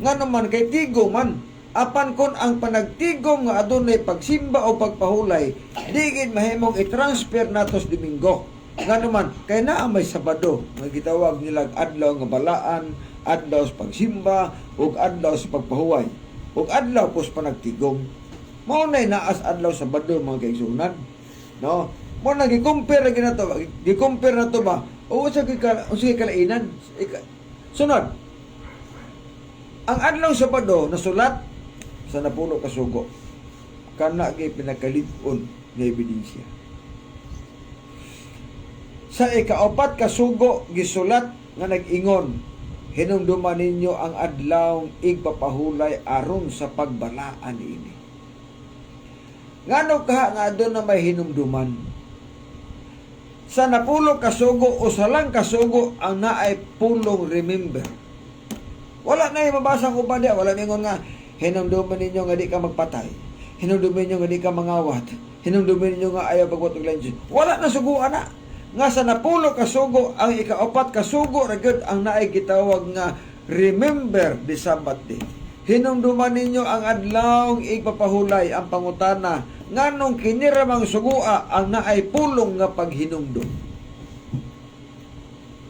Nga naman kay tigom man. Apan kon ang panagtigom nga adunay pagsimba o pagpahulay, digin mahimong i-transfer nato sa Domingo. Nga naman kay naa may Sabado nga gitawag nila adlaw nga balaan, adlaw sa pagsimba ug adlaw sa pagpahuway ug adlaw pos panagtigom. Mao nay naas adlaw Sabado, mga kaigsuonan. No? Mo na gi-compare gina to, gi-compare na to ba? O sa kay unsa kay kalainan? Sunod. Ang adlaw Sabado nasulat sa napulo ka sugo. Kana gyud pinakalig-on nga ebidensya. Sa ikaapat ka sugo gisulat nga nag-ingon, "Hinumduman ninyo ang adlaw igpapahulay aron sa pagbalaan ini." Ngano ka nga aduna may hinumduman? Sa napulo ka sugo, usa lang ka sugo ang naay pulong "remember". Wala na yung mabasa ko pa diya. Wala mingon nga, "Hinumduman ninyo nga di ka magpatay. Hinumduman ninyo nga di ka mangawat. Hinumduman ninyo nga ayaw pagwat og lain. Wala na suguan na. Nga sa napulo ka sugo, ang ikaapat ka sugo ra gyud ang naay gitawag nga "remember the Sabbath day". Hinumduman ninyo ang adlaw igpapahulay. Ang pangutana, nganong kini ra mang sugua ang naay pulong nga paghinumdum?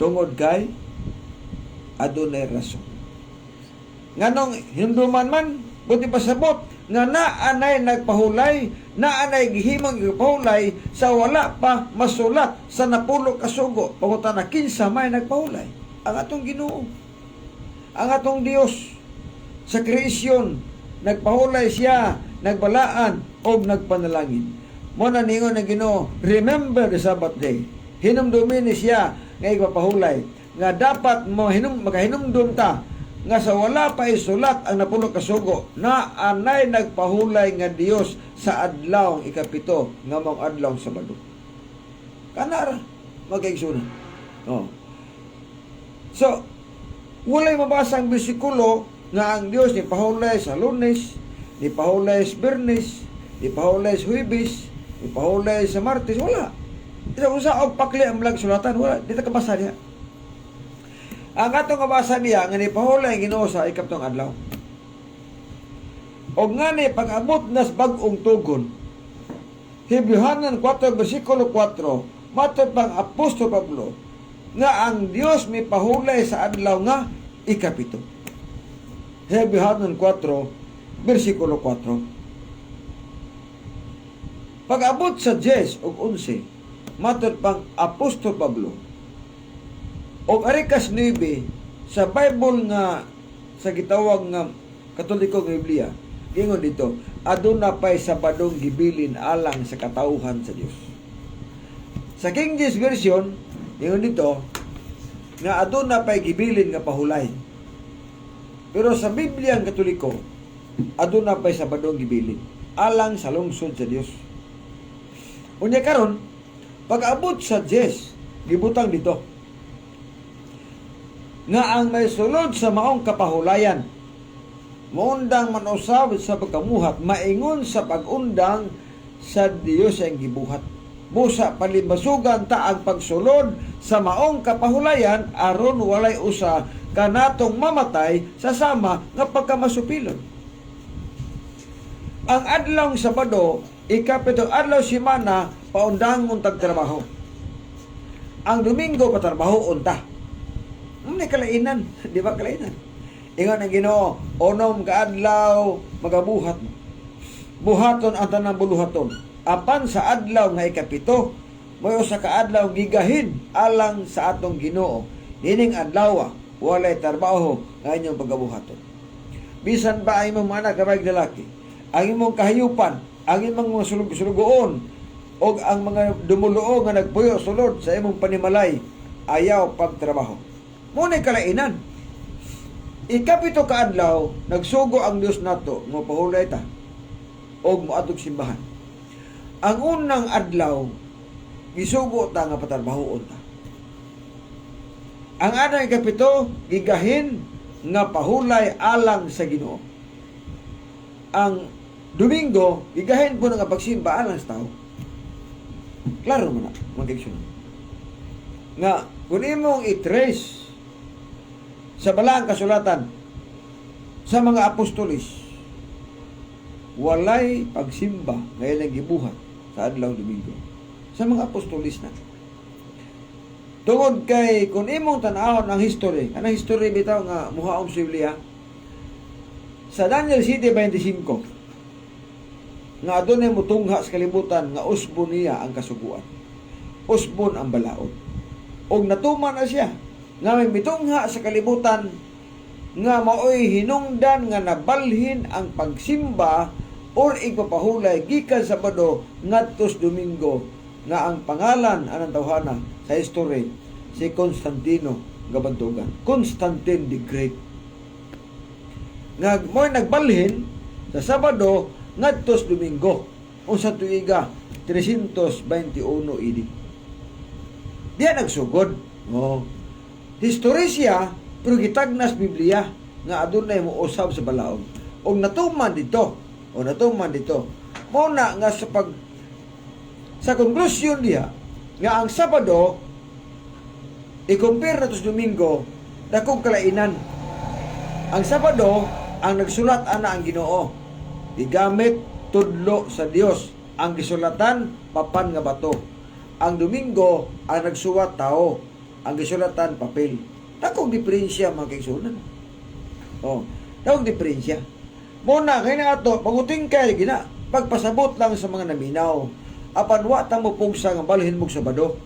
Tungod kay adunay rason. Nganong hinumduman man, buot ipasabot nga naanay nagpahulay, naanay gihimong gipahulay sa wala pa masulat sa napulo ka sugo. Pangutana, kinsa may nagpahulay? Ang atong Ginoo. Ang atong Dios sa creation, nagpahulay siya, nagbalaan og nagpanalangin. Mao na ningon ang Ginoo, "Remember the Sabbath day." Hinumdumin ni siya nga igpapahulay nga dapat mo hinum makahinumdum ta nga sa wala pa isulat ang napulo ka sugo, na anay nagpahulay nga Dios sa adlaw 7 nga maong adlaw Sabado. Kanara magkaigsunan. Oh. So, walay mabasa ang bersikulo nga ang Dios ni pahulay sa Lunes, ni pahulay sa Biyernes, ni pahulay sa Huwebes, ni pahulay sa Martes, wala. Isa usa og pakli ang balaang sulatan, wala, di ta kabasa niya. Ang atong kabasa niya nga ni pahulay ang Ginoo sa 7 adlaw. Og ngani pag-abot na sa bag-ong tugon, Hebreohanan 4 versikulo 4, matod pang Apostol Pablo, nga ang Dios may pahulay sa adlaw nga 7. Hebreohanan 4 versikulo 4. Pag-abot sa 10 ug 11, matod pang Apostol Pablo, og arikas 9 sa Bible nga sa gitawag nga Katoliko nga Biblia, gingon dito, aduna pay Sabadong gibilin alang sa katawhan sa Dios. Sa King James Version, ingon dito nga aduna pay gibilin nga pahulay. Pero sa Biblia ang Katoliko, aduna pay Sabadong gibilin alang sa lungsod sa Dios. Unya karon, pag-abot sa 10, gibutang dito nga ang may sulod sa maong kapahulayan moundang man usab sa pagkamuhat maingon sa pag-undang sa Dios ang gibuhat. Busa palimbasugan ta ang pagsulod sa maong kapahulayan aron walay usa kanatong mamatay sa sama nga pagkamasupilon. Ang adlawng Sabado, 7 adlaw semana, paundangon tag trabaho. Ang Domingo, patrabaho unta. May kalainan, di ba kalainan? Ingon ang Ginoo, 6 ka adlaw magabuhat mo. Buhaton ang tanang buluhaton. Apan sa adlaw nga 7, may usa ka adlaw gigahin alang sa atong Ginoo. Nining adlaw, walay trabaho nga inyong pagabuhaton. Bisan ba ang imong mga anak babae, lalaki, ang imong kahayupan, ang imong mga sulug-sulugoon, o ang mga dumuluo nga nagpuyo sulod sa imong panimalay, ayaw pagtrabaho. Mao kalainan. 7 ka adlaw, nagsugo ang Dios nato nga pahulay ta og moadtog simbahan. Ang unang adlaw, gisugo ta nga patrabahoon ta. Ang adlaw 7, gigahin nga pahulay alang sa Ginoo. Ang Domingo, gigahin po nga pagsimba alang sa tao. Klaro man na, mga kaigsuonan. Nga, kung imong i-trace sa balaang kasulatan sa mga apostolis, walay pagsimba nga ilang gibuhat sa adlaw Domingo. Sa mga apostolis na. Tungod kay kung imong tan-awon ang history, anang history bitaw nga muhaom sa Biblia, sa Daniel 7:25, nga adunay mutungha sa kalibutan nga usbon niya ang kasuguan. Usbon ang balaod. Og natuman na siya nga may mitungha sa kalibutan nga maoy hinungdan nga nabalhin ang pagsimba or igpapahulay gikan Sabado ngadto sa Domingo, nga ang pangalan anang tawhana sa history si Constantino Gabantugan. Constantine the Great. Nga mo'y nagbalhin sa Sabado ngadto sa Domingo unsa tuiga 321 AD. Diya nagsugod. Oh. History siya pero gitagnas Biblia nga adunay mo usab sa balaod. Og natuman dito, o natuman dito. Mao na nga sa pag sa konklusyon diha nga ang Sabado i-compare na to sa Domingo, dakong kalainan. Ang Sabado, ang nagsulat ana ang Ginoo. Gigamit tudlo sa Dios. Ang gisulatan, papan nga bato. Ang Domingo, ang nagsuwat tao. Ang gisulatan papel. Dakong diferensya, mga kaigsuonan. Oh, dakong diferensya. Muna kay na ato paguting kay gina pagpasabot lang sa mga naminaw. Apan wa ta mo pugsa nga balhin mo Sabado.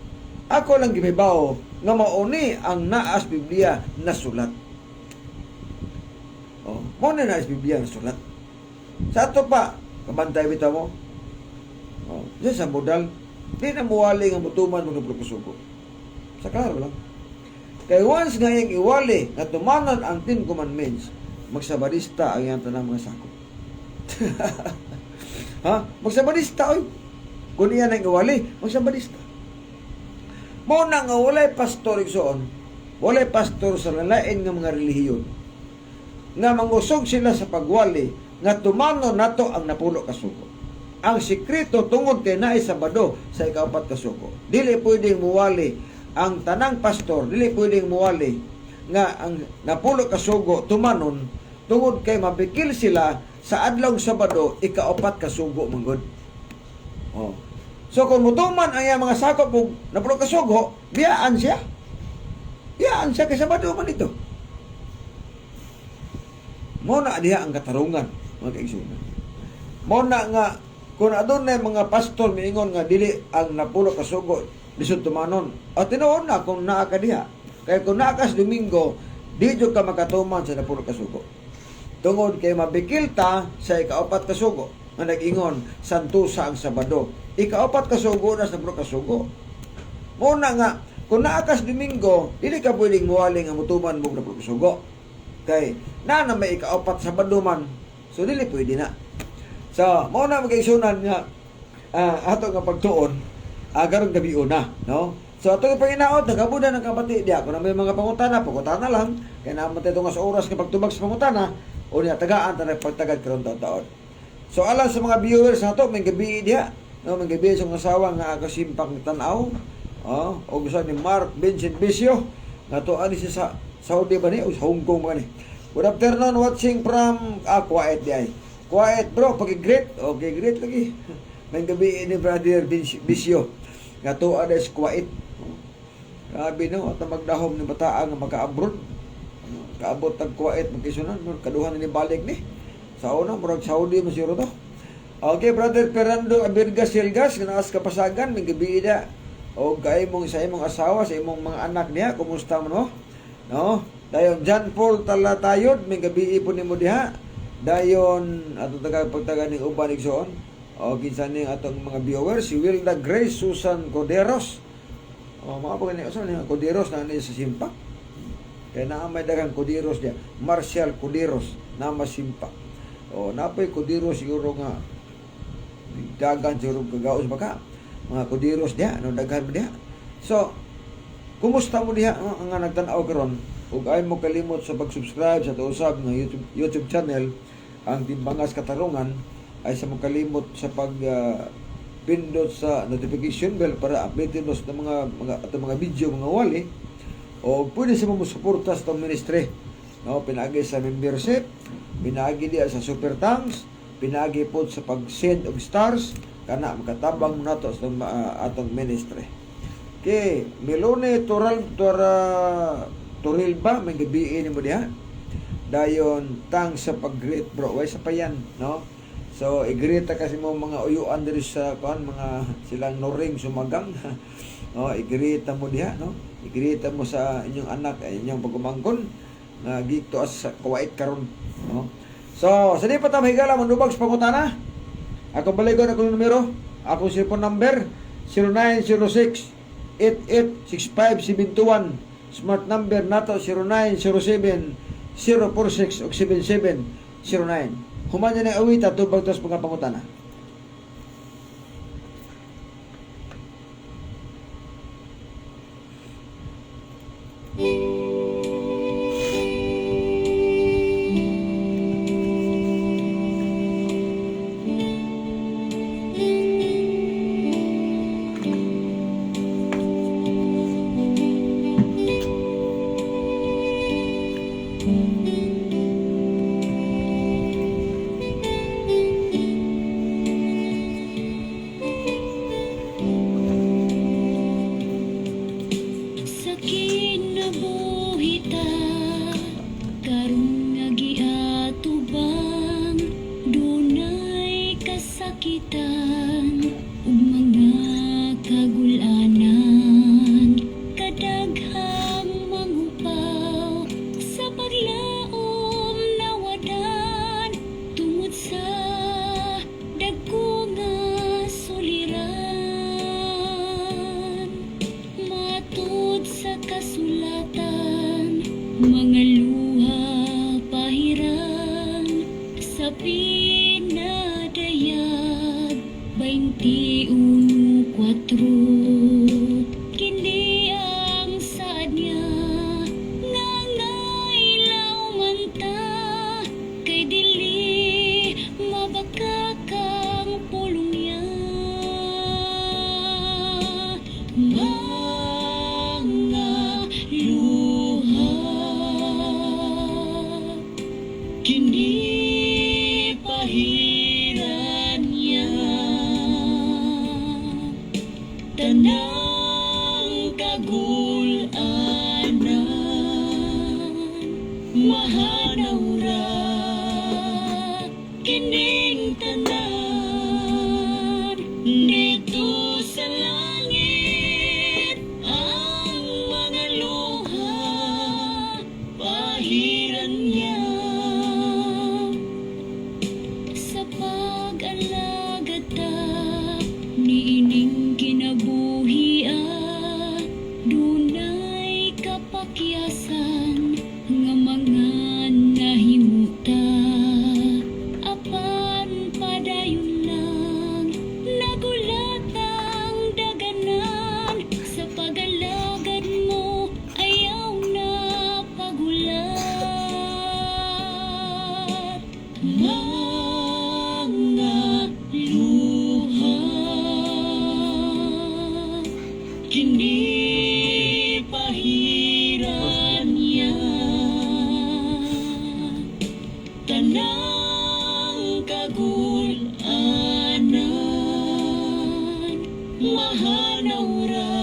Ako lang gimibaw nga mauni ang naas Biblia na sulat. Oh, mo na naas Biblia na sulat. Sa ato pa, kabantay bitaw mo. Oh, diyan sa modal, di na muwali nga mutuman mo ng kasugo. Sa klaro lang. Kay once nga iyang iwali nga tumanon ang 10 Commandments, magsabadista ang iyang tanang mga sakop. Ha? Magsabadista oy. Kung iyan ang iwali, magsabadista. Mao na nga walay pastor, igsoon, walay pastor sa lalain nga mga relihiyon nga mangusog sila sa pagwali nga tumanon nato ang napulo ka sugo. Ang sikreto, tungod kay naay Sabado sa ikaapat ka sugo. Dili pwedeng muwali ang tanang pastor, dili pwedeng muwali nga ang napulo ka sugo tumanon tungod kay mabikil sila sa adlawng Sabado, ikaapat ka sugo manggod. Oh. So kung mutuman ang iyang mga sakop og napulo ka sugo, biyaan siya. Biyaan siya kay Sabado man ito. Mao na diha ang katarungan, mga kaigsuonan. Mao na nga kung adunay mga pastor miingon nga dili ang napulo ka sugo lisod tumanon. At tinuod na kung naa ka diha. Kay kung naa ka sa Domingo, di jud ka makatuman sa napulo ka sugo. Tungod kay mabikil ta sa ikaapat ka sugo nga nag-ingon, "Santusa ang Sabado." Ikaapat ka sugo na sa napulo ka sugo. Mao na nga kung naa ka sa Domingo, dili ka pwedeng muwali nga mutuman mo napulo ka sugo. Kay na na may ikaapat Sabado man. So dili pwede na. So, mao na, mga kaigsuonan, nga ato nga pagtuon karong gabi una, no? So ato nga panginaot, nagabuda ng kabati diya. Kung na may mga pangutana, pangutana lang. Kaya naman tayo sa oras nga pagtubag sa pangutana, o niya tagaan ta pagtagad karon taon. So alang sa mga viewers nato, may gabi diha. No, may gabi sa mga asawa nga kasimpak ni tan-aw. Oh, o gusto ni Mark Vincent Vicio nga to ani siya sa Saudi ba ni o sa Hong Kong ba ni. Good afternoon, watching from Kuwait di ay. Kuwait, bro, paki-greet. Okay, greet lagi. May gabi ni Brother Vicio nga to ani sa Kuwait. Grabe no, at magdahom ni bataan nga maka-abroad. Kaabot tag Kuwait magkisunan, kaduhan ni balik ni. Sa una, murag Saudi man siguro to. Okay, Brother Fernando Abirga Silgas, nga naas Kapasagan, may gabi na. O kay mong sa imong asawa, sa imong mga anak niya, kumusta mo no? No? Dayon John Paul Talatayod, may gabi po nimo diha. Dayon ato taga pagtaga ning uban, igsoon. O kinsa ning atong mga viewers, si Wilda Grace Susan Coderos. O mga pag ni usa ni Coderos na ni sa Simpak. Kaya naa may daghang Coderos diya. Marcial Coderos na masimpak. O napoy Coderos siguro nga dagan siguro kagaos baka mga Coderos diha no, daghan mo diha. So kumusta mo diha ang nga nagtan-aw karon ug ay mo kalimot sa pag-subscribe sa usab nga YouTube YouTube channel, ang Timbangas Katarungan, ay sa mo kalimot sa pag pindot sa notification bell para update mo sa mga atong mga video, mga wali, o pwede sa mo suporta sa atong ministry, no, pinaagi sa membership, pinaagi diya sa super thanks, pinaagi pod sa pag-send og stars kana makatabang mo nato sa atong ministry. Okay, Melone Toral Tora Torilba, may gabi nimo diha. Dayon thanks sa pag-greet, bro. Way sa payan, no? So i-greet ta kasi mo mga uyuan diri sa kuan, mga silang Noring Sumagang. No, i-greet ta mo diha, no? I-greet ta mo sa inyong anak, ay inyong pagumangkon nga gito as sa Kuwait karon, no? So, sa di pa ta mahigala manubag sa pangutana. Ako baligon akong numero, akong cellphone number 0906 886571. Smart number nato 0907 046 og 7709. Human na awita, tubag tas mga pangutana. Sakit. Kinabuhi ta karon nga giatubang, dunay kasakitan ug mga kagulanan, kadaghang manghupaw sa paglaom nawadan tungod sa dagko nga suliran. Matud sa kasulatan, mga luha pahiran sa Pinadayag 21:4. Kini ang saad niya nga ngailaw man ta kay dili mabakak ang pulong niya. Mga luha, kini pahiran niya tanang kagul-anan. Mahanaw ra kining tanan. Dito sa langit ang mga luha pahiran niya. Sa pag-alagad ta niining kinabuhia, dunay kapakyasan nga mga nahimuta, apan padayon lang nagulat ang daganan. Sa pag-alagad mo, ayaw na pagulat. Mga luha, kini pahiran niya tanang kagul-anan. Mahanaw ra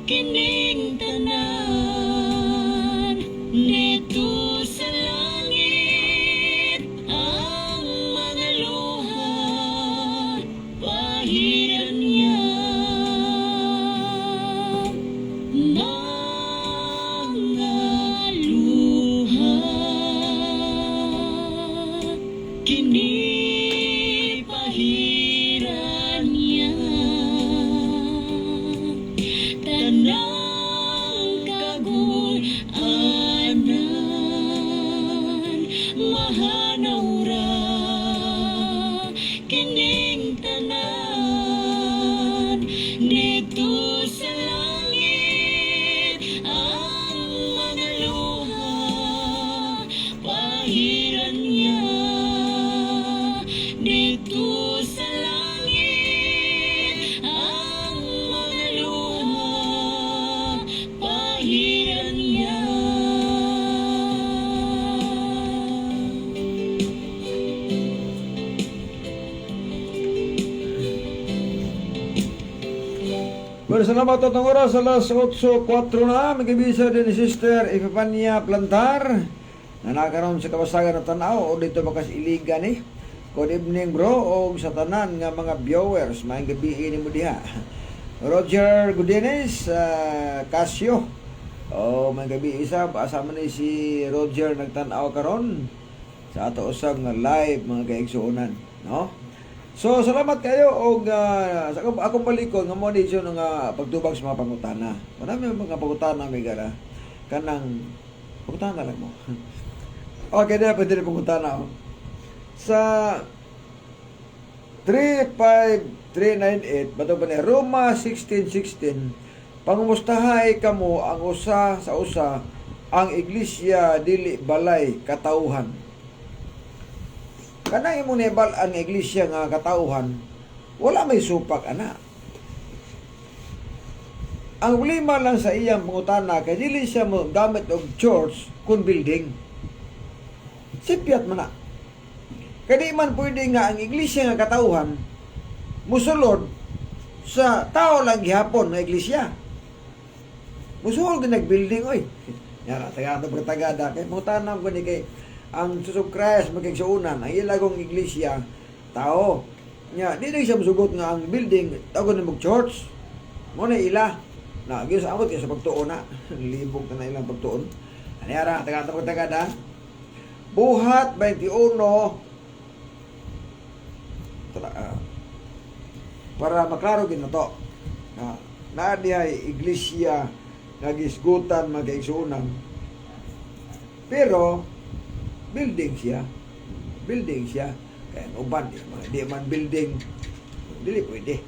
kining tanan. Dito sa langit ang mga luha pahiran niya. Mga luha, kini pahiran niya tanang kagul-anan. Mahanaw ra kining tanan. Dito sa langit ang mga luha pahiran niya. Dito sa langit ang mga luha pahiran niya. Bueno, salamat atong oras, alas 8:04 na. Magibisa din ni Sister Epifania Plantar na nakaroon sa kabasagan ng tanaw o dito bakas iligan eh. Good evening, bro, o sa tanan nga mga viewers. Maayong gabi nimo diha. Roger Godinez, Casio. Oh, maayong gabi isa. Asa man ni si Roger nagtan-aw karon sa ato usab nga live, mga kaigsuonan, no? So salamat kayo og sa akong balikon nga mo ni siya nga pagtubag sa mga pangutana. Marami mga pangutana may gara. Kanang pangutana lang mo. Okay na pwede na pangutana, oh. Sa 35398 bato ba ni Roma 16:16, "Pangumustahay kamo ang usa sa usa, ang iglesia dili balay katauhan." Kanang imong nibal ang iglesia nga katauhan, wala may supak ana. Ang problema lang sa iyang pangutana kay dili siya mo gamit og church kun building. Sipyat man na. Kay di man pwede nga ang iglesia nga katauhan musulod sa tao lang gihapon nga iglesia. Musuol gyud nag-building oy. Yara taga ato pagtagada kay mangutana ko ni kay ang Church of Christ magigsuonan ang ilagong iglesia tao. Nya di na siya musugot nga ang building tawgon nimo church. Mo na ila. Na gyud sa amot kay sa pagtuon na. Libog na na ilang pagtuon. Ani ara taga ato pagtagada. Buhat 21 tara, para maklaro gid na to. Na naa dihay iglesia nga gisgutan mga kaigsuonan. Pero building siya. Building siya. Kaya ang uban, di man building, dili pwede.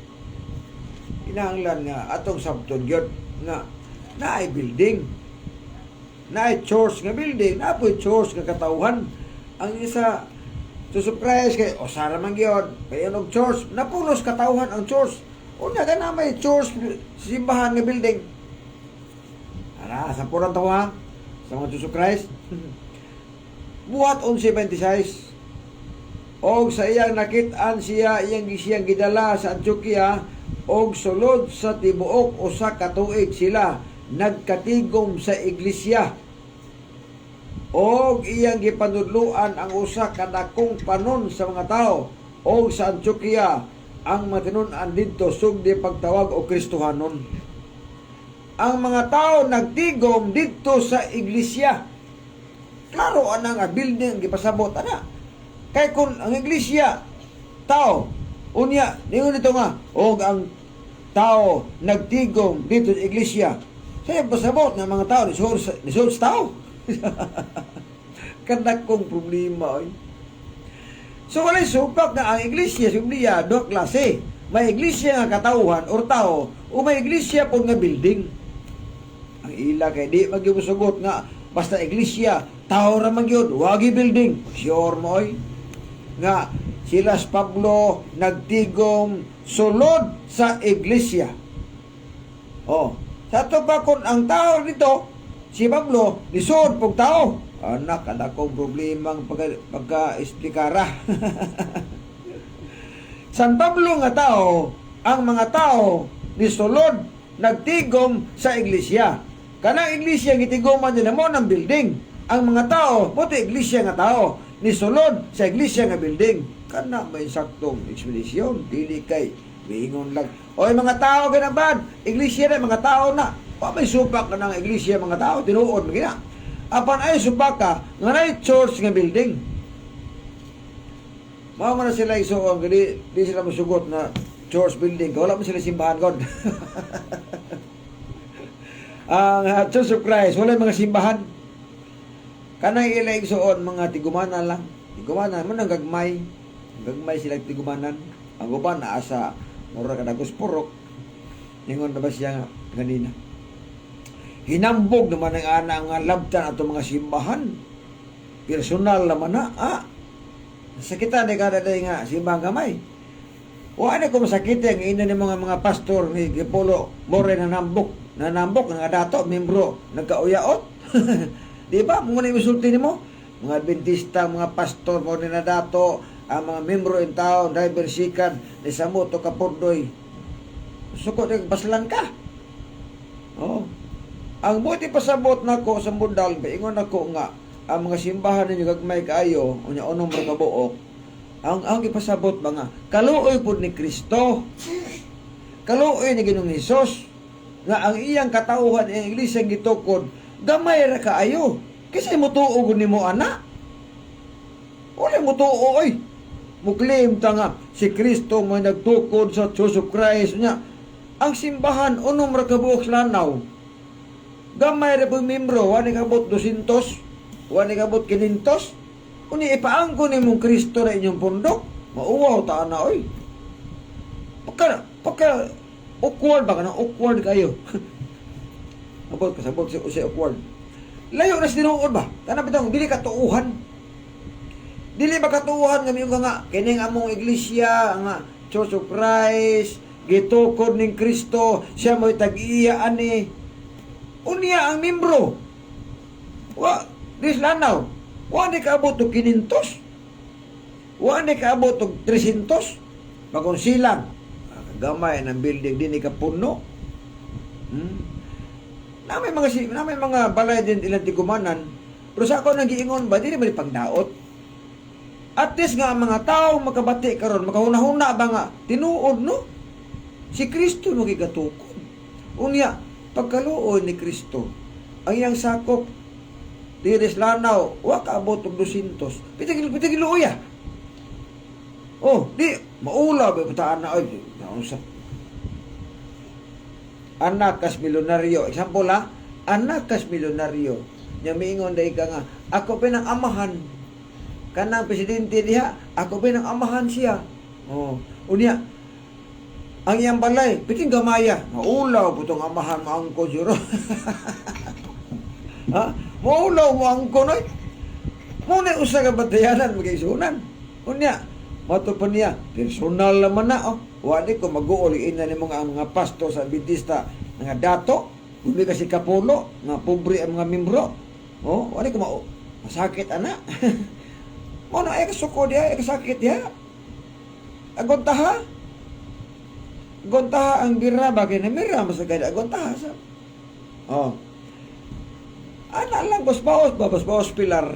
Kinahanglan nga atong sabton gyud nga naay building. Naay church nga building, naa poy church nga katawhan. Ang isa to surprise kay osara man gyud, kay og church, napulos katawhan ang church. Unya ka na may church simbahan nga building. Ara, sa purang tawa sa mga Church of Christ. Buhat 11:26. Og sa iyang nakit-an siya iyang siyang gidala sa Antioquia og sulod sa tibuok usa ka tuig sila nagkatigom sa iglesia og iyang gipanudloan ang usa ka dakong panon sa mga tao og sa Antioquia ang matinun-an didto sugdi pagtawag og Kristohanon. Ang mga tao nagtigom didto sa iglesia. Klaro ana nga building ang gipasabot ana. Kay kung ang iglesia tao unya ningon nito nga og ang tao nagtigom dito sa iglesia. Sa pasabot nga mga tao ni sa tao. Kadakong problema oy. So walay supak na ang iglesia sa Biblia duha klase. May iglesia nga katawhan or tao o may iglesia pod nga building. Ang ila kay di magyusugot nga basta iglesia tao ra man gyud, wagi building. Sure mo oy nga sila si Pablo nagtigom sulod sa iglesia. Oh, sa ato pa kung ang tao dito, si Pablo, lisod pog tao. Anak, kada kong problema ang pagka-esplikara. San Pablo nga tao, ang mga tao ni sulod nagtigom sa iglesia. Kanang iglesia gitigoman nila mo ng building. Ang mga tao, mo iglesia nga tao, ni sulod sa iglesia nga building. Kana may saktong ekspedisyon, dili kay miingon lang. Oy mga tao ganabad, iglesia na mga tao na. Wa may supak ka ng iglesia mga tao, tinuod man gina. Apan ay supak ka nga naay church nga building. Mao man na sila isuon, di sila musugot na church building. Wala man sila simbahan god. Ang Church of Christ, wala mga simbahan. Kanang ila igsuon mga tigumanan lang. Tigumanan mo nang gagmay. Gagmay sila tigumanan. Ang uban naa sa mura kadagos purok. Ningon na ba siya nga ganina? Hinambog naman ang ana nga labtan ato mga simbahan. Personal naman na. Ah, sakitan ni kada day nga simbahan gamay. Wa na ko masakit ang ina ni mga pastor ni Gipolo More na nambok, nga dato membro nagkauyaot. Di ba? Mo na isulti nimo? Mga Adventista, mga pastor mo na dato, ang mga membro in town, driver sikan, ni Samuto Kapurdoy. Suko na baslan ka. Oh. Ang buti pasabot nako sa mudal, ingon nako nga ang mga simbahan ninyo gagmay kaayo, unya unom ra ka buok. Ang ipasabot ba nga kaluoy pud ni Kristo. Kaluoy ni Ginoong Hesus nga ang iyang katawhan iyang iglesia gitukod gamay ra kaayo. Kasi mutuo gud nimo ana. Wala mutuo oy. Muklaim ta nga si Kristo mo nagtukod sa Church of Christ nya. Ang simbahan unom ra ka buok sa Lanao. Gamay ra pud membro, wa ni kabot 200, wa ni kabot 500. Uni ipaangko nimong Kristo na inyong pundok, mauwaw ta na oy. Pagka awkward ba ka na awkward kayo. Abot kasabot si awkward. Layo na sa tinuod ba? Tanang bitong dili katuuhan. Dili ba katuuhan nga miingon ka nga kining among iglesia nga Church of Christ gitukod ning Kristo, siya mo'y tag-iya ani. Unya ang membro. Wa dis lanaw. Wa ni kaabot og 500. Wa ni kaabot og 300. Bagong silang. Gamay ng building din ni kapuno. Na may mga balay din ilang tigumanan. Pero sa ako nang giingon ba, dili ba ni pagdaot? At least nga ang mga tao makabati karon, makahuna-huna ba nga tinuod, no? Si Kristo no gigatukod. Unya, pagkaluoy ni Kristo, ang iyang sakop diri sa Lanao, wa kaabot og 200. Pita pita giluoy. Oh, di maula ba bataan na, oy, naunsa. Anak kas milyonaryo. Example ha, anak kas milyonaryo. Nya miingon dai ka nga, "Ako pa ng amahan. Kanang presidente diha, ako pa ng amahan siya." Oh, unya ang iyang balay, piting gamaya, maulaw po tong amahan mo angko juro. Ha? Maulaw mo angko noy. Muna usa ka batayanan magkaisunan. Unya, mato pa niya, personal naman na, oh. Wali ko mag-uol ina ni mga ang mga pastor sa Adventista nga dato, umi kasi kapulo, nga pobre ang mga membro. Oh, wali ko masakit ana. Mo na ay kasuko diha, ay kasakit diha. Agontaha. Agontaha ang bira ba kay namira masagad agontaha sa. Oh. Ana lang basbaos ba, basbaos pilar.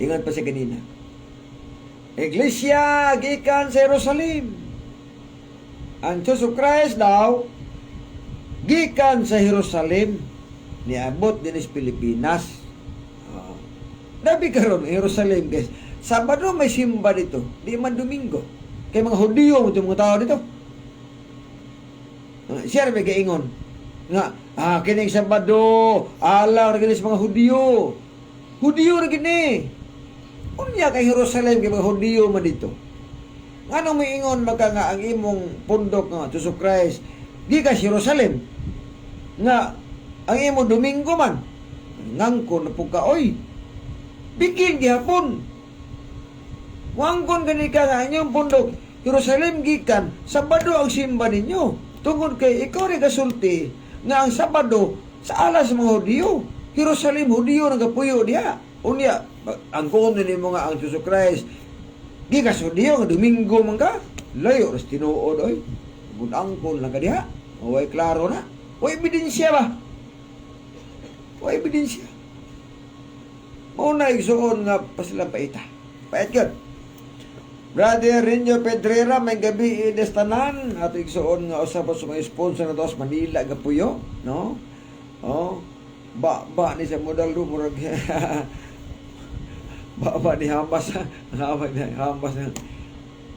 Ingat pa siya kanina. Iglesia gikan sa Jerusalem. Ang Church of Christ daw gikan sa Jerusalem, niabot din sa Pilipinas. Oh. Dabi karon Jerusalem, guys. Sabado may simba dito, di man Domingo. Kay mga Hudiyo mo mga tao dito. Siya may gaingon nga kining Sabado alang ra gini sa mga Hudiyo. Hudiyo ra gini. Unya kay Jerusalem kay mga Hudiyo man dito. Ngano miingon maka nga ang imong pundok nga Church of Christ gikan sa Jerusalem nga ang imo Domingo man? Ngangko na pud ka oy. Bikin gihapon. Wangkon gani ka nga inyong pundok Jerusalem gikan, Sabado ang simba ninyo. Tungod kay ikaw rin kasulti nga ang Sabado sa alas mga Hudiyo. Jerusalem, Hudiyo nagapuyo diha. Unya, ang kuno nimo nga ang Jesus Christ gikan sa Hudiyo nga Domingo man ka. Layo ras tinuod oy. Budangkon lang ka diha. Way klaro na. Way ebidensya ba? Way ebidensya. Mao na, igsuon, nga pasilang paita. Pait yun. Brother Rinyo Pedrera, may gabi idestanan. Ato igsuon nga usa pa sa mga sponsor na to sa Manila gapuyo, no? Oh. Ba ba ni sa modal do murag ba ba ni Hamas, Hamas ni Hamas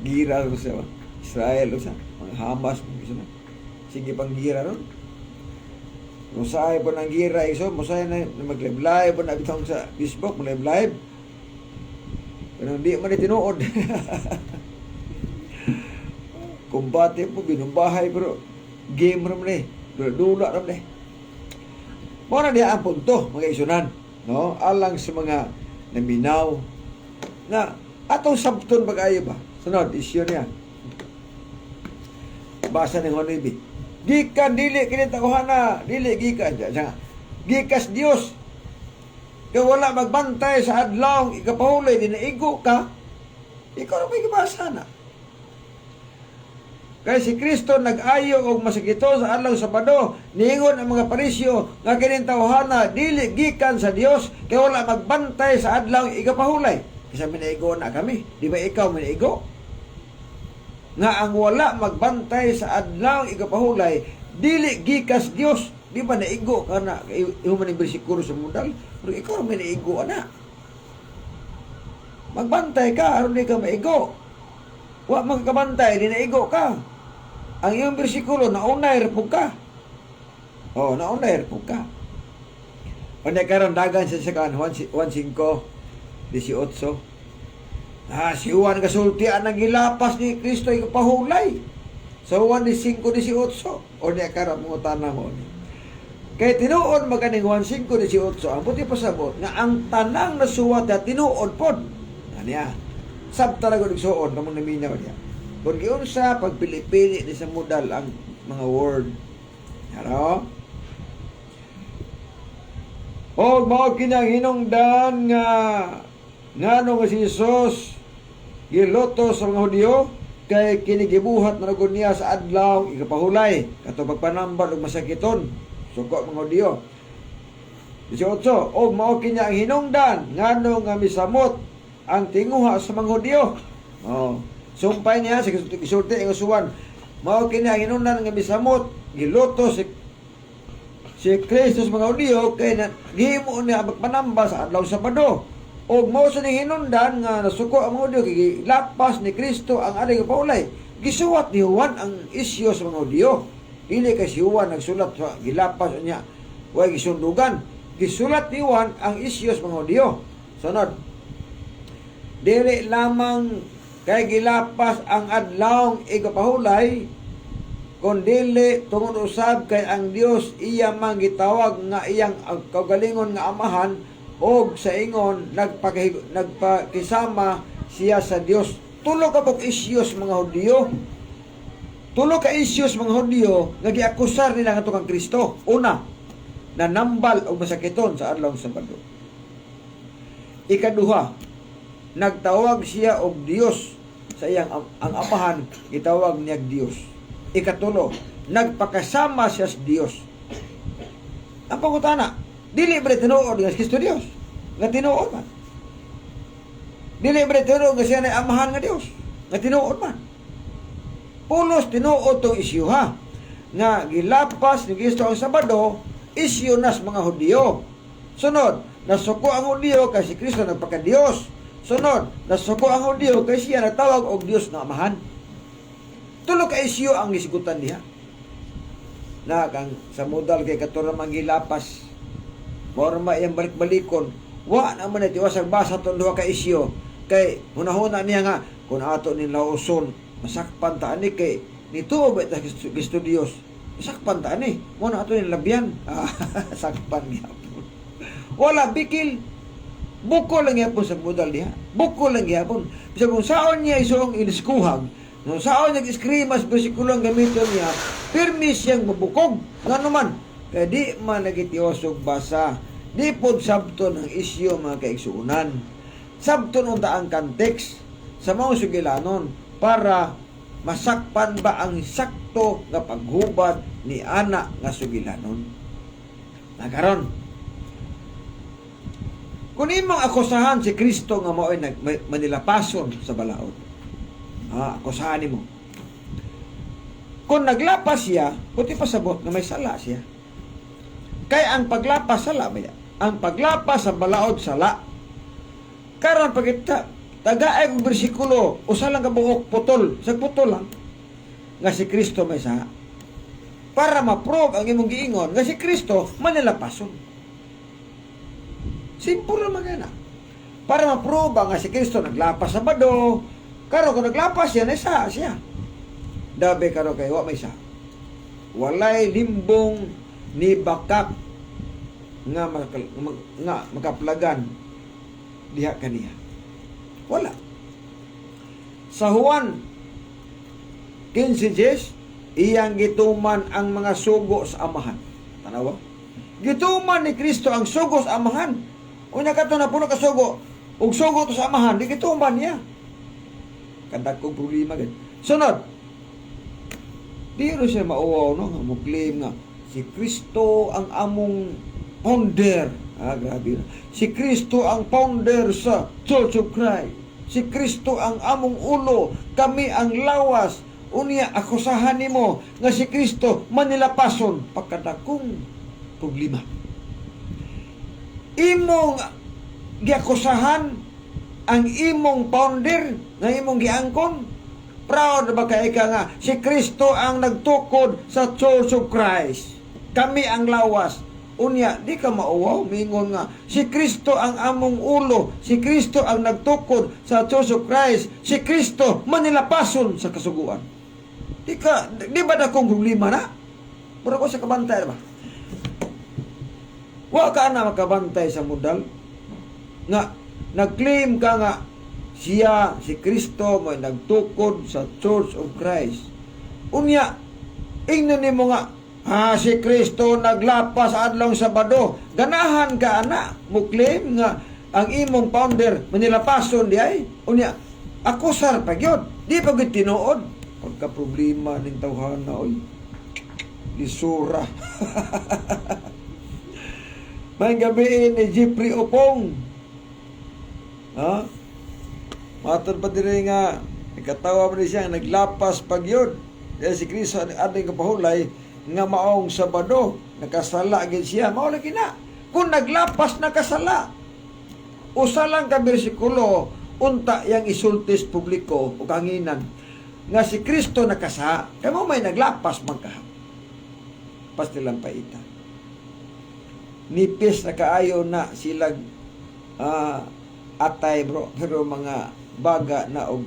gira ko sa Israel sa mga Hamas mo na. Sige pang gira ron. Musahay po ng gira iso, musahay na mag-live live po na bitong sa Facebook, mag-live live. Pero hindi man ni tinuod. Kumbate po, binumbahay, pero game ram ni. Dula-dula ram ni. Mao na diha ang punto, mga isunan, no? Alang sa mga naminaw na atong sabton pag-ayo ba? Sunod, isyu niya. Basa ng Juan. Gikan dili kini tawhana, dili gikan siya. Gikas Dios. Kay wala magbantay sa adlaw ikapahulay, di naigo ka. Ikaw ra may gibasa na. Kay si Kristo nag-ayo og masakito sa adlaw Sabado, niingon ang mga Parisyo nga kining tawhana dili gikan sa Dios kay wala magbantay sa adlaw ikapahulay. Kasi minaigo na kami. Di ba ikaw minaigo? Nga ang wala magbantay sa adlaw ikapahulay dili gikas Dios. Di ba naigo ka na imo man yung bersikulo sa mudal, pero ikaw ra may naigo ana. Magbantay ka aron di ka maigo. Wa magkabantay, di naigo ka. Ang iyong bersikulo naunay ra pud ka. Oh, naunay ra pud ka. Unya karon dagan sa kan 1 5 18. Si Juan kasulti ang gilapas ni Kristo ikapahulay. Sa Juan 5:18. O niya karon mo tanang mo ni. Kay tinuod maganing Juan 5:18, ang puti pasabot nga ang tanang nasuwat ya tinuod pod. Aniya. Sabta ra gud igsuon kamong naminaw niya. Kung giunsa pagpili-pili ni sa modal ang mga word. Haro? Og mao kini ang hinungdan nga ngano nga si Jesus giluto sa mga Hudyo. Kay kini gibuhat na gud niya sa adlaw ikapahulay, kato pagpanambal og masakiton. Suko mga Hudiyo. 18, og mao kini ang hinungdan ngano nga misamot ang tinguha sa mga Hudiyo. Oh. Sumpay niya sa gisulti ang Juan. Mao kini ang hinungdan nga misamot giluto si Kristo sa mga Hudiyo kay na, gihimo niya ang pagpanamba sa adlaw Sabado. Og mao sa ning hinungdan nga nasuko ang mga Hudiyo kay gilapas ni Kristo ang adlaw paulay. Gisuwat ni Juan ang isyu sa mga Hudiyo. Dili kay si Juan nagsulat sa gilapas niya, way gisundugan. Gisulat ni Juan ang isyu sa mga Hudiyo. Sunod. Dili lamang kay gilapas ang adlawng igapahulay, kundili tungod usab kay ang Dios iya man gitawag nga iyang ang kaugalingon nga amahan, og sa ingon nagpakisama siya sa Dios. Tulo ka buok isyos mga Hudiyo. Tulo ka isyos mga Hudiyo nga giakusar nila ngadto kang Kristo. Una, nanambal og masakiton sa adlaw Sabado. Ikaduha, nagtawag siya og Dios sa iyang ang amahan, gitawag niya Dios. Ikatulo, nagpakasama siya sa Dios. Ang pangutana, dili ba tinuod nga si Kristo Dios? Nga tinuod man. Dili ba tinuod nga siya na amahan nga Dios? Nga tinuod man. Pulos tinuod tong isyu ha. Nga gilapas ni Kristo ang Sabado, isyu nas mga Hudiyo. Sunod, nasuko ang Hudiyo kay si Kristo nagpaka-Dios. Sunod, nasuko ang Hudiyo kay siya nagtawag og Dios nga amahan. Tulo ka isyu ang gisgutan niya. Na kang sa modal kay katura man gilapas. Mao ra iyang balik-balikon. Wa na man tiwasag basa tong duha ka isyu kay hunahuna niya nga kung ato ning lauson masakpan ta ani kay nituo ba ta Kristo Dios. Masakpan ta ani. Mo na ato ning labyan. Ah, sakpan gyapon. Wala bikil. Buko lang gyapon sa modal diha. Buko lang gyapon. Bisag kung saon niya isuong iliskuhag, kung saon niya iskrimas bersikulo ang gamiton niya, pirmi siyang mabukog. Ngano man, kay di man nagitiosog basa. Di pod sabton ang isyu, mga kaigsuonan. Sabton unta ang context sa mga sugilanon para masakpan ba ang sakto nga paghubad ni ana nga sugilanon. Nakaron, kung imong akusahan si Kristo nga mao'y manilapason sa balaod, akusahan nimo. Kung naglapas siya, buti pasabot nga may sala siya. Kay ang paglapas sala ba ya? Ang paglapas sa balaod sala. Karon pagita tagaay kong bersikulo, usa lang ka buok putol, sa putol lang nga si Kristo may sala. Para ma-prove ang imong giingon nga si Kristo manilapason. Simple lang magana. Para ma-prove nga si Kristo naglapas sa bado, karon kung naglapas siya, naisa siya. Dabe karon kay wa may isa. Walay limbong ni bakak nga makaplagan diha kaniya. Wala. Sa Juan 15:10, iyang gituman ang mga sugo sa amahan. Tanawa? Gituman ni Kristo ang sugo sa amahan. Unya kato na puno ka sugo, ug sugo to sa amahan, di gituman niya. Kadakong problema gid. Sunod. Di ro siya mauwaw, no, nga mo claim nga si Kristo ang among founder. Ah, grabe na. Si Kristo ang founder sa Church of Christ. Si Kristo ang among ulo, kami ang lawas. Unya akusahan nimo nga si Kristo manilapason, pagkadakong problema. Imong giakusahan ang imong founder nga imong giangkon. Proud ba kay ka nga si Kristo ang nagtukod sa Church of Christ? Kami ang lawas. Unya, di ka mauwaw, mingon nga, si Kristo ang among ulo, si Kristo ang nagtukod sa Church of Christ, si Kristo manilapason sa kasuguan. Di ba dakong problema na? Mura ko sa kabantay ba? Wa ka na makabantay sa modal nga nag-claim ka nga siya, si Kristo, may nagtukod sa Church of Christ. Unya, ingnon nimo nga, si Kristo naglapas sa adlong Sabado. Ganahan ka ana, mo claim nga ang imong founder manilapason di ay. Unya, akusar pa gyud. Di pa gud tinuod. Pagka problema ning tawhana oy. Lisura. May gabi ni Jeffrey Opong. Ha? Matod pa diri nga nagkatawa man siya naglapas pag yun. Dahil si Kristo ang ating kapahulay nga maong Sabado nakasala gid siya, mao lagi na. Kung naglapas, nakasala. Usa lang ka bersikulo unta yang isultis publiko o kanginan nga si Kristo nakasa, kamo may naglapas man ka. Pastilang paita. Nipis na kaayo na silag atay, bro, pero mga baga na og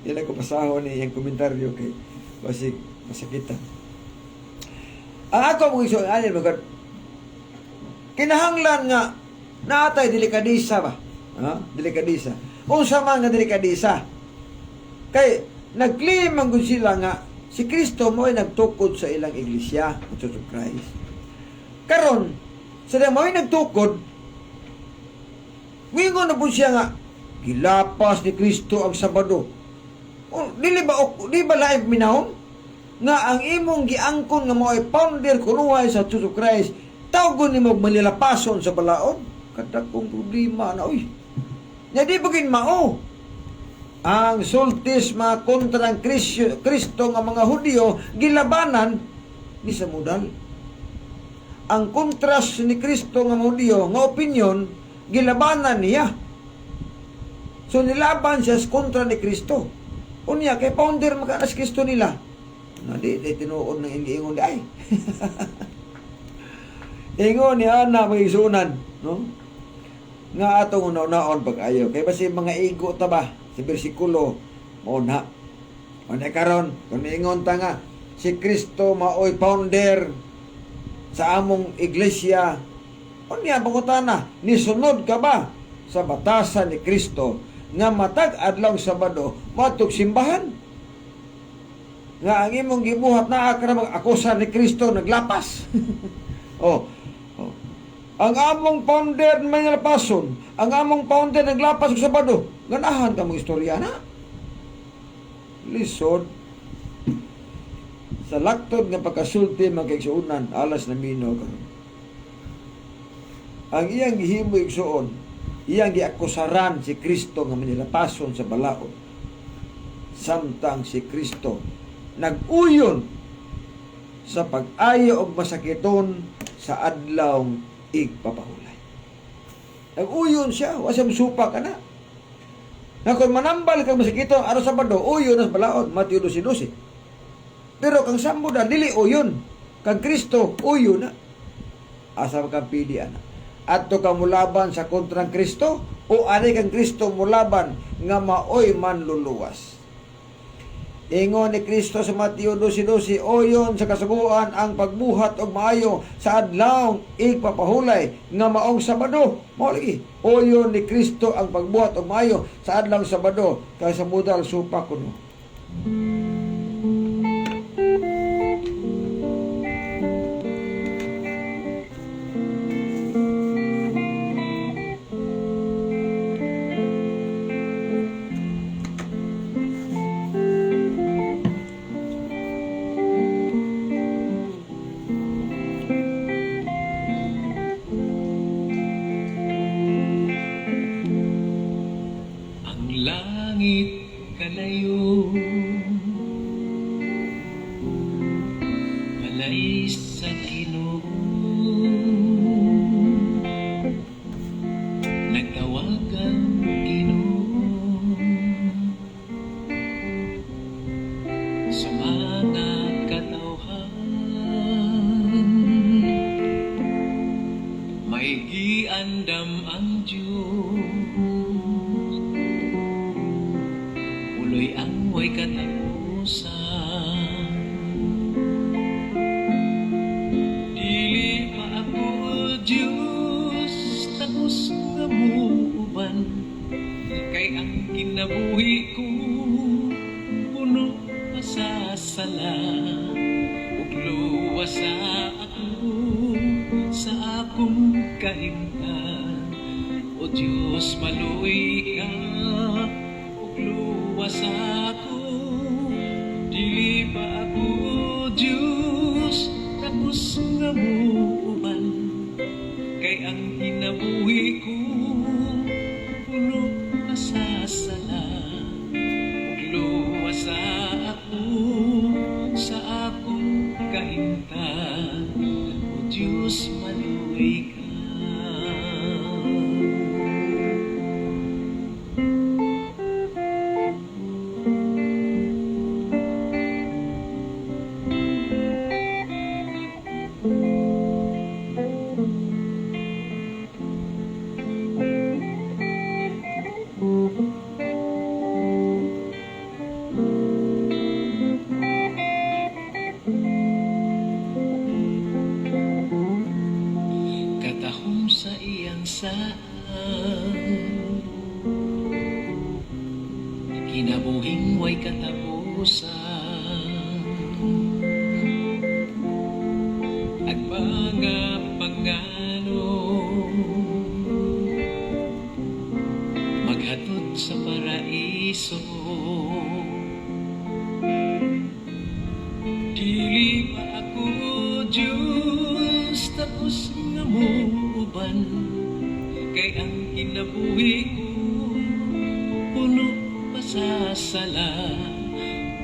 di na ko pasahon ni iyang komentaryo kay basig masakitan. Ang ako mong iso ani magad kinahanglan nga naatay delikadisa ba? Ha? Delikadisa. Unsa man nga delikadisa? Kay nag-claim man gud sila nga si Kristo mo ay nagtukod sa ilang iglesia, ang Church of Christ. Karon, sa mo ay nagtukod, mingon na po siya nga gilapas ni Kristo ang Sabado. O, dili ba o, di ba lain minahon nga ang imong giangkon nga mao'y founder kunuhay sa Church of Christ, tawgon nimo og manilapason sa balaod? Kadakong problema na oy. Nya di ba mao ang sultis mga kontra ang Kristo, Kristo nga mga Hudyo gilabanan ni sa modal. Ang kontras ni Kristo nga mga Hudyo nga opinion gilabanan niya. So nilaban siya sa kontra ni Kristo. Unya kay founder makanas Kristo nila. Na di tinuod ng ingiingon di ay. Ingon ni ana mga isunan, no? Nga atong una-unaon pag-ayo. Kay basi mga igo ta ba sa bersikulo mo na. O na karon, kung niingon ta nga si Kristo maoy founder sa among iglesia, unya pangutana, nisunod ka ba sa batasan ni Kristo nga matag adlaw Sabado moadtog simbahan? Nga ang imong gibuhat naa ka na mag-akusa ni Kristo naglapas. Oh. Ang among founder may nalapason, ang among founder naglapas og Sabado. Ganahan ka mong istorya na. Lisod. Sa laktod nga pagkasulti mga kaigsuonan, alas na mino karon. Ang iyang gihimo, igsuon, iyang giakusaran si Kristo nga manilapason sa balaod. Samtang si Kristo nag-uyon sa pag-ayo og masakiton sa adlaw igpapahulay. Nag-uyon siya, wa siya musupak ana. Na kung manambal kang masakiton araw Sabado, uyon na sa balaod, Mateo 12:12. Pero kang sambodan dili uyon. Kang Kristo uyon na. Asa ka pili ana? Adto ka mulaban sa kontrang Kristo o ani kang Kristo mulaban nga maoy manluluwas? Ingon ni Kristo sa Mateo 12:12, uyon sa kasuguan ang pagbuhat og maayo sa adlaw igpapahulay nga maong Sabado. Mao lagi. Uyon ni Kristo ang pagbuhat og maayo sa adlaw Sabado kay sa mudal supa kuno. Ang langit kalayo, malay sa Ginoo. Nagtawag ang Ginoo sa mga katawhan. May giandam ang Diyos, Puloy ang way katapusan. Dili pa ako, Diyos, takos nga muuban, kay ang kinabuhi ko puno pa sa sala. Ug luwasa ako sa akong kahimtang. O Diyos, maluoy ka ug Luwas ako. Dili ba ako Diyos, takos nga muuban? Kay ang kinabuhi ko puno pa sa sala. Luwas ako sa akong kahimtang. O Diyos, maluoy ka. Katahom sa iyang saan, kinabuhing way katapusan, at mga pangano maghatod sa paraiso. Dili pa ako Diyos, takos nga muuban? Kay ang kinabuhi ko puno pa sa sala.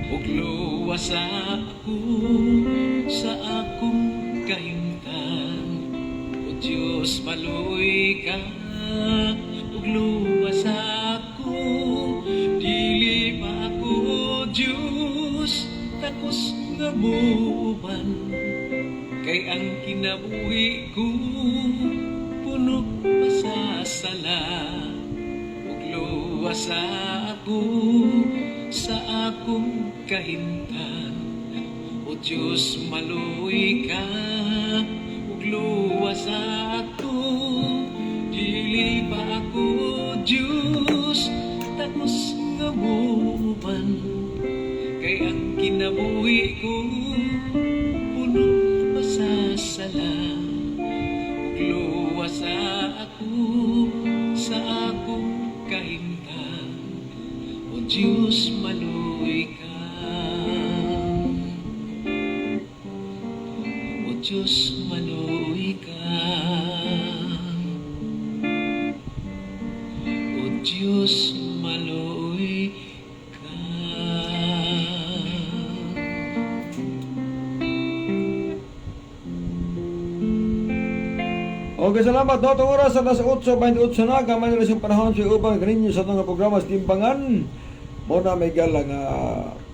Ug luwas ako sa akong kahimtang. O Diyos, maluoy ka ug luwas ako. Dili pa ako Diyos, takos nga muuban? Kay ang kinabuhi ko puno pa sa sala. Ug luwas ako sa akong kahimtang. O Diyos, maluoy ka ug luwas ako. Dili pa ako Diyos, takos nga muuban? Kay ang kinabuhi ko puno pa sa sala. Ug luwas ako sa akong kahimtang. O Diyos, maluoy ka. O Diyos, maluoy ka. O Diyos, maluoy ka. Okay, salamat. No, itong oras, alas 8:28 na, gamay na yung panahon sa ubang kaninyo sa itong programa sa Timbangan. Mao na may gala nga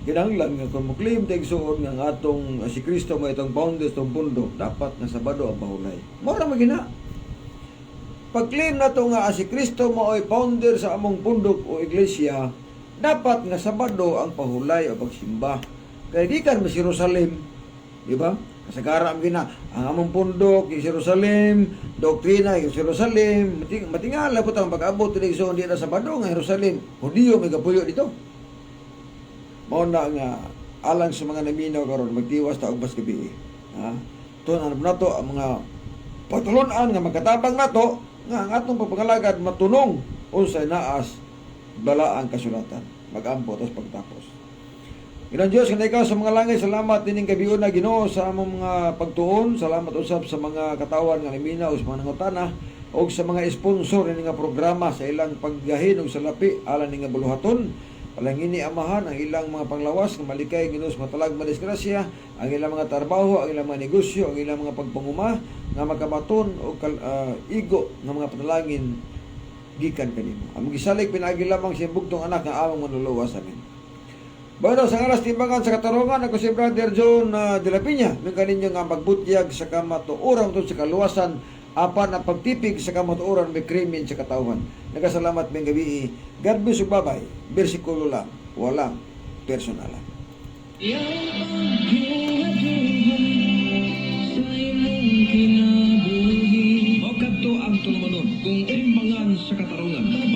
kinahanglan nga kung mo-claim ta, igsuon, nga ang atong si Kristo mo itong boundaries itong pundo, dapat nga Sabado ang pahulay. Mao ra magina. Pag-claim nato nga si Kristo mo ay founder sa among pundok o iglesia, dapat nga Sabado ang pahulay o pagsimba. Kay gikan mo sa Jerusalem, di ba? Kasagara ang gina, ang among pundok, yung Jerusalem, doktrina, yung Jerusalem, matingala po ang pag-abot nila, igsoon, di na Sabado nga Jerusalem, Hudiyo may gapuyo dito. Mao na nga alang sa mga naminaw karon, magtiwas ta og mas gabi. Ha? Tun-an nato ang mga pagtulunan nga magkatabang nato nga ang atong pagpangalagad matunong unsay naas balaang kasulatan. Magampo tas pagtapos. Ginoong Diyos, nga ikaw sa mga langit, salamat dining gabiuna, Ginoo, sa among mga pagtuon. Salamat usab sa mga katawan nga naminaw, sa mga nangutana, o sa mga sponsor ini nga programa sa ilang paggahin og salapi alang ni nga buluhaton. Palangini, Amahan, ang ilang mga panglawas nga malikay, Ginoo, sa matalag madisgrasya, ang ilang mga trabaho, ang ilang mga negosyo, ang ilang mga pagpanguma nga makabaton og igo nga mga panalangin gikan kanimo. Ang gisalig pinaagi lamang sa bugtong anak nga among manluluwas. Amen. Bueno, sa ngalas Timbangan sa Katarungan, ako si Brother John de la Peña. May kaninyo nga magbutyag sa kamatuoran tungod sa kaluwasan, apan ang pagtipig sa kamatuoran may krimen sa katawhan. Nagkasalamat ming gabi. God bless you, bye-bye. Bersikulo lang, walang personalan. Iyang pagbuhat sa imong kinabuhi. Mao kadto ang tulumanon kung Timbangan sa Katarungan.